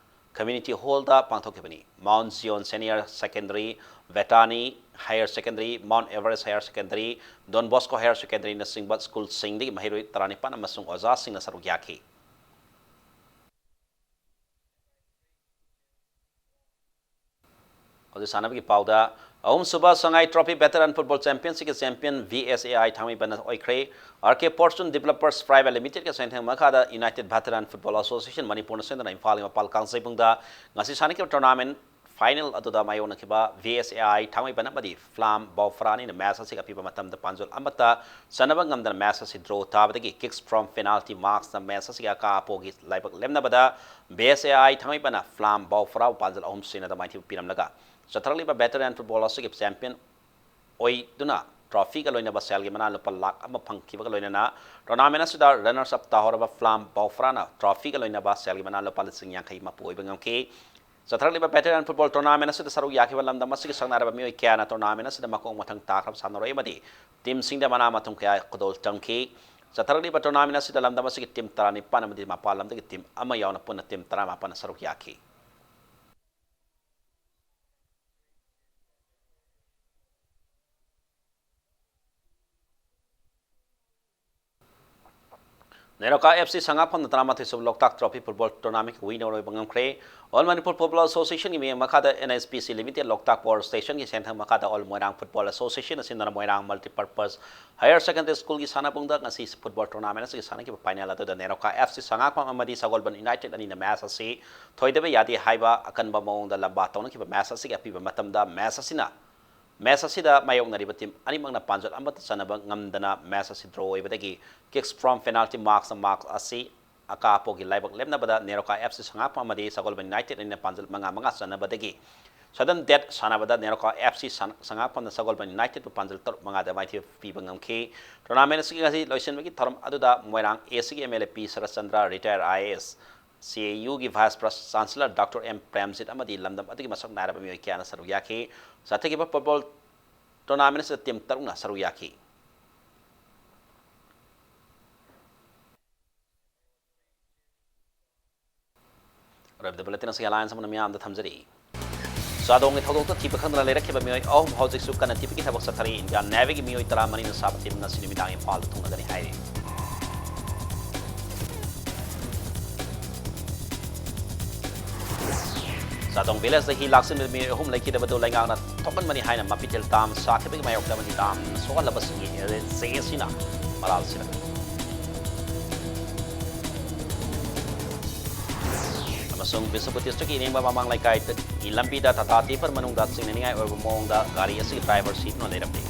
Community Hall ꯗ ꯄꯥꯡꯊꯣꯛꯈꯤꯕꯅꯤ꯫ Mount Zion Senior Secondary, Vetani Higher Secondary, Mount Everest Higher Secondary, Don Bosco Higher Secondary ꯅꯆꯤꯡꯕ ꯁ꯭ꯀꯨꯜꯁꯤꯡꯗꯒꯤ ꯃꯍꯩꯔꯣꯏ ꯇꯔꯥꯅꯤꯄꯥꯟ ꯑꯃꯁꯨꯡ ꯑꯣꯖꯥꯁꯤꯡꯅ ꯁꯔꯨꯛ ꯌꯥꯈꯤ꯫ ꯍꯧꯖꯤꯛ ꯁꯥꯟꯅꯕꯒꯤ ꯄꯥꯎꯗ, ꯑꯍꯨꯝꯁꯨꯕ ꯁꯉꯥꯏ Trophy Veteran Football Championship ꯀꯤ champion V S A I ꯊꯥꯡꯃꯩꯕꯟꯅ ꯑꯣꯏꯈ꯭ꯔꯦ꯫ R K Fortune Developers Private Limited ꯀꯤ ꯁꯦꯟꯊꯪ ꯃꯈꯥꯗ United Veteran Football Association ꯃꯅꯤꯄꯨꯔꯅ ꯁꯤꯟꯗꯨꯅ ꯏꯝꯐꯥꯜꯒꯤ ꯃꯄꯥꯜ ꯀꯥꯡꯖꯩꯕꯨꯡꯗ ꯉꯁꯤ ꯁꯥꯟꯅꯈꯤꯕ tournament final ꯑꯗꯨꯗ ꯃꯥꯌꯣꯛꯅꯈꯤꯕ V S A I ꯊꯥꯡꯃꯩꯕꯟ ꯑꯃꯗꯤ ꯐ꯭ꯂꯥꯝ ꯕꯥꯎꯐ꯭ꯔꯥꯅꯤꯅ match ꯑꯁꯤꯒꯤ ꯑꯄꯤꯕ ꯃꯇꯝꯗ ꯄꯥꯟꯖꯜ ꯑꯃꯠꯇ ꯆꯟꯅꯕ ꯉꯝꯗꯅ match ꯑꯁꯤ draw ꯇꯥꯕꯗꯒꯤ kicks from penalty marks ꯅ match ꯑꯁꯤꯒꯤ ꯑꯀꯥ ꯑꯄꯣꯒꯤ ꯂꯥꯏꯕꯛ ꯂꯦꯝꯅꯕꯗ V S A I ꯊꯥꯡꯃꯩꯕꯟꯅ ꯐ꯭ꯂꯥꯝ ꯕꯥꯎꯐ꯭ꯔꯥꯕꯨ ꯄꯥꯟꯖꯜ ꯑꯍꯨꯝ ꯁꯤꯅꯣꯗ ꯃꯥꯏꯊꯤꯕ ꯄꯤꯔꯝꯂꯒ ꯆꯠꯊꯔꯛꯂꯤꯕ veteran football ꯑꯁꯤꯒꯤ champion ꯑꯣꯏꯗꯨꯅ trophy ꯒ ꯂꯣꯏꯅꯕ ꯁꯦꯜꯒꯤ ꯃꯅꯥ ꯂꯨꯄꯥ ꯂꯥꯈ ꯑꯃ ꯐꯪꯈꯤꯕꯒ ꯂꯣꯏꯅꯅ tournament ꯑꯁꯤꯗ runners up ꯇꯥꯍꯧꯔꯕ ꯐ꯭ꯂꯥꯝ ꯕꯥꯎꯐ꯭ꯔꯥꯅ trophy ꯒ ꯂꯣꯏꯅꯕ ꯁꯦꯜꯒꯤ ꯃꯅꯥ ꯂꯨꯄꯥ ꯂꯤꯁꯤꯡ ꯌꯥꯡꯈꯩ ꯃꯄꯨ ꯑꯣꯏꯕ ꯉꯝꯈꯤ꯫ ꯆꯠꯊꯔꯛꯂꯤꯕ veteran football tournament ꯑꯁꯤꯗ ꯁꯔꯨꯛ ꯌꯥꯈꯤꯕ ꯂꯝꯗꯝ ꯑꯁꯤꯒꯤ ꯁꯛꯅꯥꯏꯔꯕ ꯃꯤꯑꯣꯏ ꯀꯌꯥꯅ tournament ꯑꯁꯤꯗ ꯃꯈꯣꯡ ꯃꯊꯪ ꯇꯥꯈ꯭ꯔꯕ ꯁꯥꯟꯅꯔꯣꯏ ꯑꯃꯗꯤ team ꯁꯤꯡꯗ ꯃꯅꯥ ꯃꯊꯨꯝ ꯀꯌꯥ ꯈꯨꯗꯣꯜ ꯇꯝꯈꯤ꯫ ꯆꯠꯊꯔꯛꯂꯤꯕ tournament ꯑꯁꯤꯗ ꯂꯝꯗꯝ ꯑꯁꯤꯒꯤ team ꯇꯔꯥꯅꯤꯄꯥꯟ ꯑꯃꯗꯤ ꯃꯄꯥꯟ ꯂꯝꯗꯒꯤ team ꯑꯃ ꯌꯥꯎꯅ ꯄꯨꯟꯅ team ꯇꯔꯥꯃꯥꯄꯟꯅ ꯁꯔꯨꯛ ꯌꯥꯈꯤ꯫ ꯅꯦꯔꯣꯀꯥ ꯑꯦꯐ ꯁꯤ ꯁꯉꯥꯛꯐꯝꯅ ꯇꯔꯥꯃꯥꯊꯣꯏ ꯁꯨꯕ ꯂꯣꯛꯇꯥꯛ ꯇ꯭ꯔꯣꯐꯤ ꯐꯨꯠꯕꯣꯜ ꯇꯣꯔꯅꯥꯃꯦꯟꯒꯤ ꯋꯤꯅꯔ ꯑꯣꯏꯕ ꯉꯝꯈ꯭ꯔꯦ꯫ ꯑꯣꯜ ꯃꯅꯤꯄꯨꯔ ꯐꯨꯠꯕꯣꯜ ꯑꯦꯁꯣꯁꯤꯌꯦꯁꯟꯒꯤ ꯃꯤꯠꯌꯦꯡ ꯃꯈꯥꯗ ꯑꯦꯟ ꯑꯦꯁ ꯄꯤ ꯁꯤ ꯂꯤꯃꯤꯇꯦꯗ ꯂꯣꯛꯇꯥꯛ ꯄꯥꯋꯔ ꯁ꯭ꯇꯦꯁꯟꯒꯤ ꯁꯦꯟꯊꯪ ꯃꯈꯥꯗ ꯑꯣꯜ ꯃꯣꯏꯔꯥꯡ ꯐꯨꯠꯕꯣꯜ ꯑꯦꯁꯣꯁꯤꯌꯦꯁꯟꯅ ꯁꯤꯟꯗꯨꯅ ꯃꯣꯏꯔꯥꯡ ꯃꯜꯇꯤꯄꯔꯄꯁ ꯍꯥꯌꯔ ꯁꯦꯀꯦꯟꯗꯔꯤ ꯁ꯭ꯀꯨꯜꯒꯤ ꯁꯥꯟꯅꯕꯨꯡꯗ ꯉꯁꯤ ꯐꯨꯠꯕꯣꯜ ꯇꯣꯔꯅꯥꯃꯦꯟ ꯑꯁꯤꯒꯤ ꯁꯥꯟꯅꯈꯤꯕ ꯐꯥꯏꯅꯦꯜ ꯑꯗꯨꯗ ꯅꯦꯔꯣꯀꯥ ꯑꯦꯐ ꯁꯤ ꯁꯉꯥꯛꯐꯝ ꯑꯃꯗꯤ ꯁꯒꯣꯜꯕꯟ ꯌꯨꯅꯥꯏꯇꯦꯗ ꯑꯅꯤꯅ ꯃꯦꯆ ꯑꯁꯤ ꯊꯣꯏꯗꯕ ꯌꯥꯗꯦ ꯍꯥꯏꯕ ꯑꯀꯟꯕ ꯃꯑꯣꯡꯗ ꯂꯝꯕꯥ ꯇꯧꯅꯈꯤꯕ ꯃꯦꯆ ꯑꯁꯤꯒꯤ ꯑꯄꯤꯕ ꯃꯇꯝꯗ ꯃꯦꯆ ꯑꯁꯤꯅ ꯃꯦꯆ ꯑꯁꯤꯗ ꯃꯥꯌꯣꯛꯅꯔꯤꯕ ꯇꯤꯝ ꯑꯅꯤꯃꯛꯅ ꯄꯥꯟꯖꯜ ꯑꯃꯠꯇ ꯆꯟꯅꯕ ꯉꯝꯗꯅ ꯃꯦꯆ ꯑꯁꯤ ꯗ꯭ꯔꯣ ꯑꯣꯏꯕꯗꯒꯤ ꯀꯤꯛꯁ ꯐ꯭ꯔꯣꯝ ꯄꯦꯅꯥꯜꯇꯤ ꯃꯥꯔꯛꯁ ꯃꯥꯔꯛ ꯑꯁꯤ ꯑꯀꯥ ꯑꯄꯣꯛꯀꯤ ꯂꯥꯏꯕꯛ ꯂꯦꯞꯅꯕꯗ ꯅꯦꯔꯣꯀꯥ ꯑꯦꯐ ꯁꯤ ꯁꯉꯥꯛꯐꯝ ꯑꯃꯗꯤ ꯁꯒꯣꯜꯕꯟ ꯌꯨꯅꯥꯏꯇꯦꯗ ꯑꯅꯤꯅ ꯄꯥꯟꯖꯜ ꯃꯉꯥ ꯃꯉꯥ ꯆꯟꯅꯕꯗꯒꯤ ꯁꯗꯟ ꯗꯦꯠ ꯁꯥꯟꯅꯕꯗ ꯅꯦꯔꯣꯀꯥ ꯑꯦꯐ ꯁꯤ ꯁꯉꯥꯛꯐꯝꯅ ꯁꯒꯣꯜꯕꯟ ꯌꯨꯅꯥꯏꯇꯦꯗꯄꯨ ꯄꯥꯟꯖꯜ ꯇꯔꯨꯛ ꯃꯉꯥꯗ ꯃꯥꯏꯊꯤꯕ ꯄꯤꯕ ꯉꯝꯈꯤ꯫ ꯇꯣꯔꯅꯥꯃꯦꯟ ꯑꯁꯤꯒꯤ ꯉꯁꯤ ꯂꯣꯏꯁꯤꯟꯕꯒꯤ ꯊꯧꯔꯝ ꯑꯗꯨꯗ ꯃꯣꯏꯔꯥꯡ ꯑꯦ ꯁꯤꯒꯤ M L A P Saratchandra, retired I A S, C A ꯌꯨꯒꯤ ꯚꯥꯏꯁ ꯄ꯭ꯔ-, ꯆꯥꯟꯁꯦꯂꯔ ꯗꯥꯛꯇꯔ ꯑꯦꯝ ꯄ꯭ꯔꯦꯝꯖꯤꯠ ꯑꯃꯗꯤ ꯂꯝꯗꯝ ꯑꯗꯨꯒꯤ ꯃꯁꯛ ꯅꯥꯏꯔꯕ ꯃꯤꯑꯣꯏ ꯀꯌꯥꯅ ꯁꯔꯨꯛ ꯌꯥꯈꯤ꯫ ꯆꯠꯊꯈꯤꯕ ꯐꯨꯠꯕꯣꯜ ꯇꯣꯔꯅꯥꯃꯦꯟ ꯑꯁꯤꯗ ꯇꯤꯝ ꯇꯔꯨꯛꯅ ꯁꯔꯨꯛ ꯌꯥꯈꯤ꯫ ꯑꯔꯣꯏꯕꯗ ꯕꯨꯂꯦꯇꯤꯟ ꯑꯁꯤꯒꯤ ꯍꯦꯗꯂꯥꯏꯟꯁ ꯑꯃꯅ ꯃꯤꯌꯥꯝꯗ ꯊꯝꯖꯔꯤ꯫ ꯆꯥꯗꯣꯡꯒꯤ ꯊꯧꯗꯣꯛꯇ ꯊꯤꯕ ꯈꯪꯗꯅ ꯂꯩꯔꯛꯈꯤꯕ ꯃꯤꯑꯣꯏ ꯑꯍꯨꯝ ꯍꯧꯖꯤꯛꯁꯨ ꯀꯟꯅ ꯊꯤꯕꯒꯤ ꯊꯕꯛ ꯆꯠꯊꯔꯤ꯫ ꯏꯟꯗꯤꯌꯥꯟ ꯅꯦꯚꯤꯒꯤ ꯃꯤꯑꯣꯏ ꯇꯔꯥꯃꯔꯤꯅ ꯁꯥꯕ ꯇꯤꯝ ꯉꯁꯤ ꯅꯨꯃꯤꯗꯥꯡ ꯏꯝꯐꯥꯜꯗ ꯊꯨꯡꯂꯒꯅꯤ ꯍꯥꯏꯔꯤ꯫ ꯆꯥꯗꯣꯡ ꯚꯤꯂꯦꯖꯇ ꯍꯤ ꯂꯥꯛꯁꯤꯟꯕꯗ ꯃꯤꯑꯣꯏ ꯑꯍꯨꯝ ꯂꯩꯈꯤꯗꯕꯗꯨ ꯂꯩꯉꯥꯛꯅ ꯊꯣꯛꯍꯟꯕꯅꯤ ꯍꯥꯏꯅ ꯃꯄꯤꯊꯦꯜ ꯗꯥꯝ ꯁꯥꯈꯤꯕꯒꯤ ꯃꯥꯌꯣꯛꯇ ꯑꯃꯗꯤ ꯗꯥꯝ ꯁꯣꯛꯍꯜꯂꯕꯁꯤꯡꯒꯤ ꯖꯦ ꯑꯦ ꯁꯤꯅ ꯃꯔꯥꯜ ꯁꯤꯔꯛꯂꯤ꯫ ꯑꯃꯁꯨꯡ ꯕꯤꯁꯅꯨꯄꯨꯔ ꯗꯤꯁꯇ꯭ꯔꯤꯛꯀꯤ ꯏꯅꯦꯡꯕ ꯃꯃꯥꯡ ꯂꯩꯀꯥꯏꯒꯤ ꯂꯝꯕꯤꯗ ꯇꯥꯇꯥ ꯇꯤꯄꯔ ꯃꯅꯨꯡꯗ ꯆꯤꯡꯅꯅꯤꯡꯉꯥꯏ ꯑꯣꯏꯕ ꯃꯑꯣꯡꯗ ꯒꯥꯔꯤ ꯑꯁꯤꯒꯤ ꯗ꯭ꯔꯥꯏꯚꯔ ꯁꯤꯗꯨꯅ ꯂꯩꯔꯝꯂꯤ꯫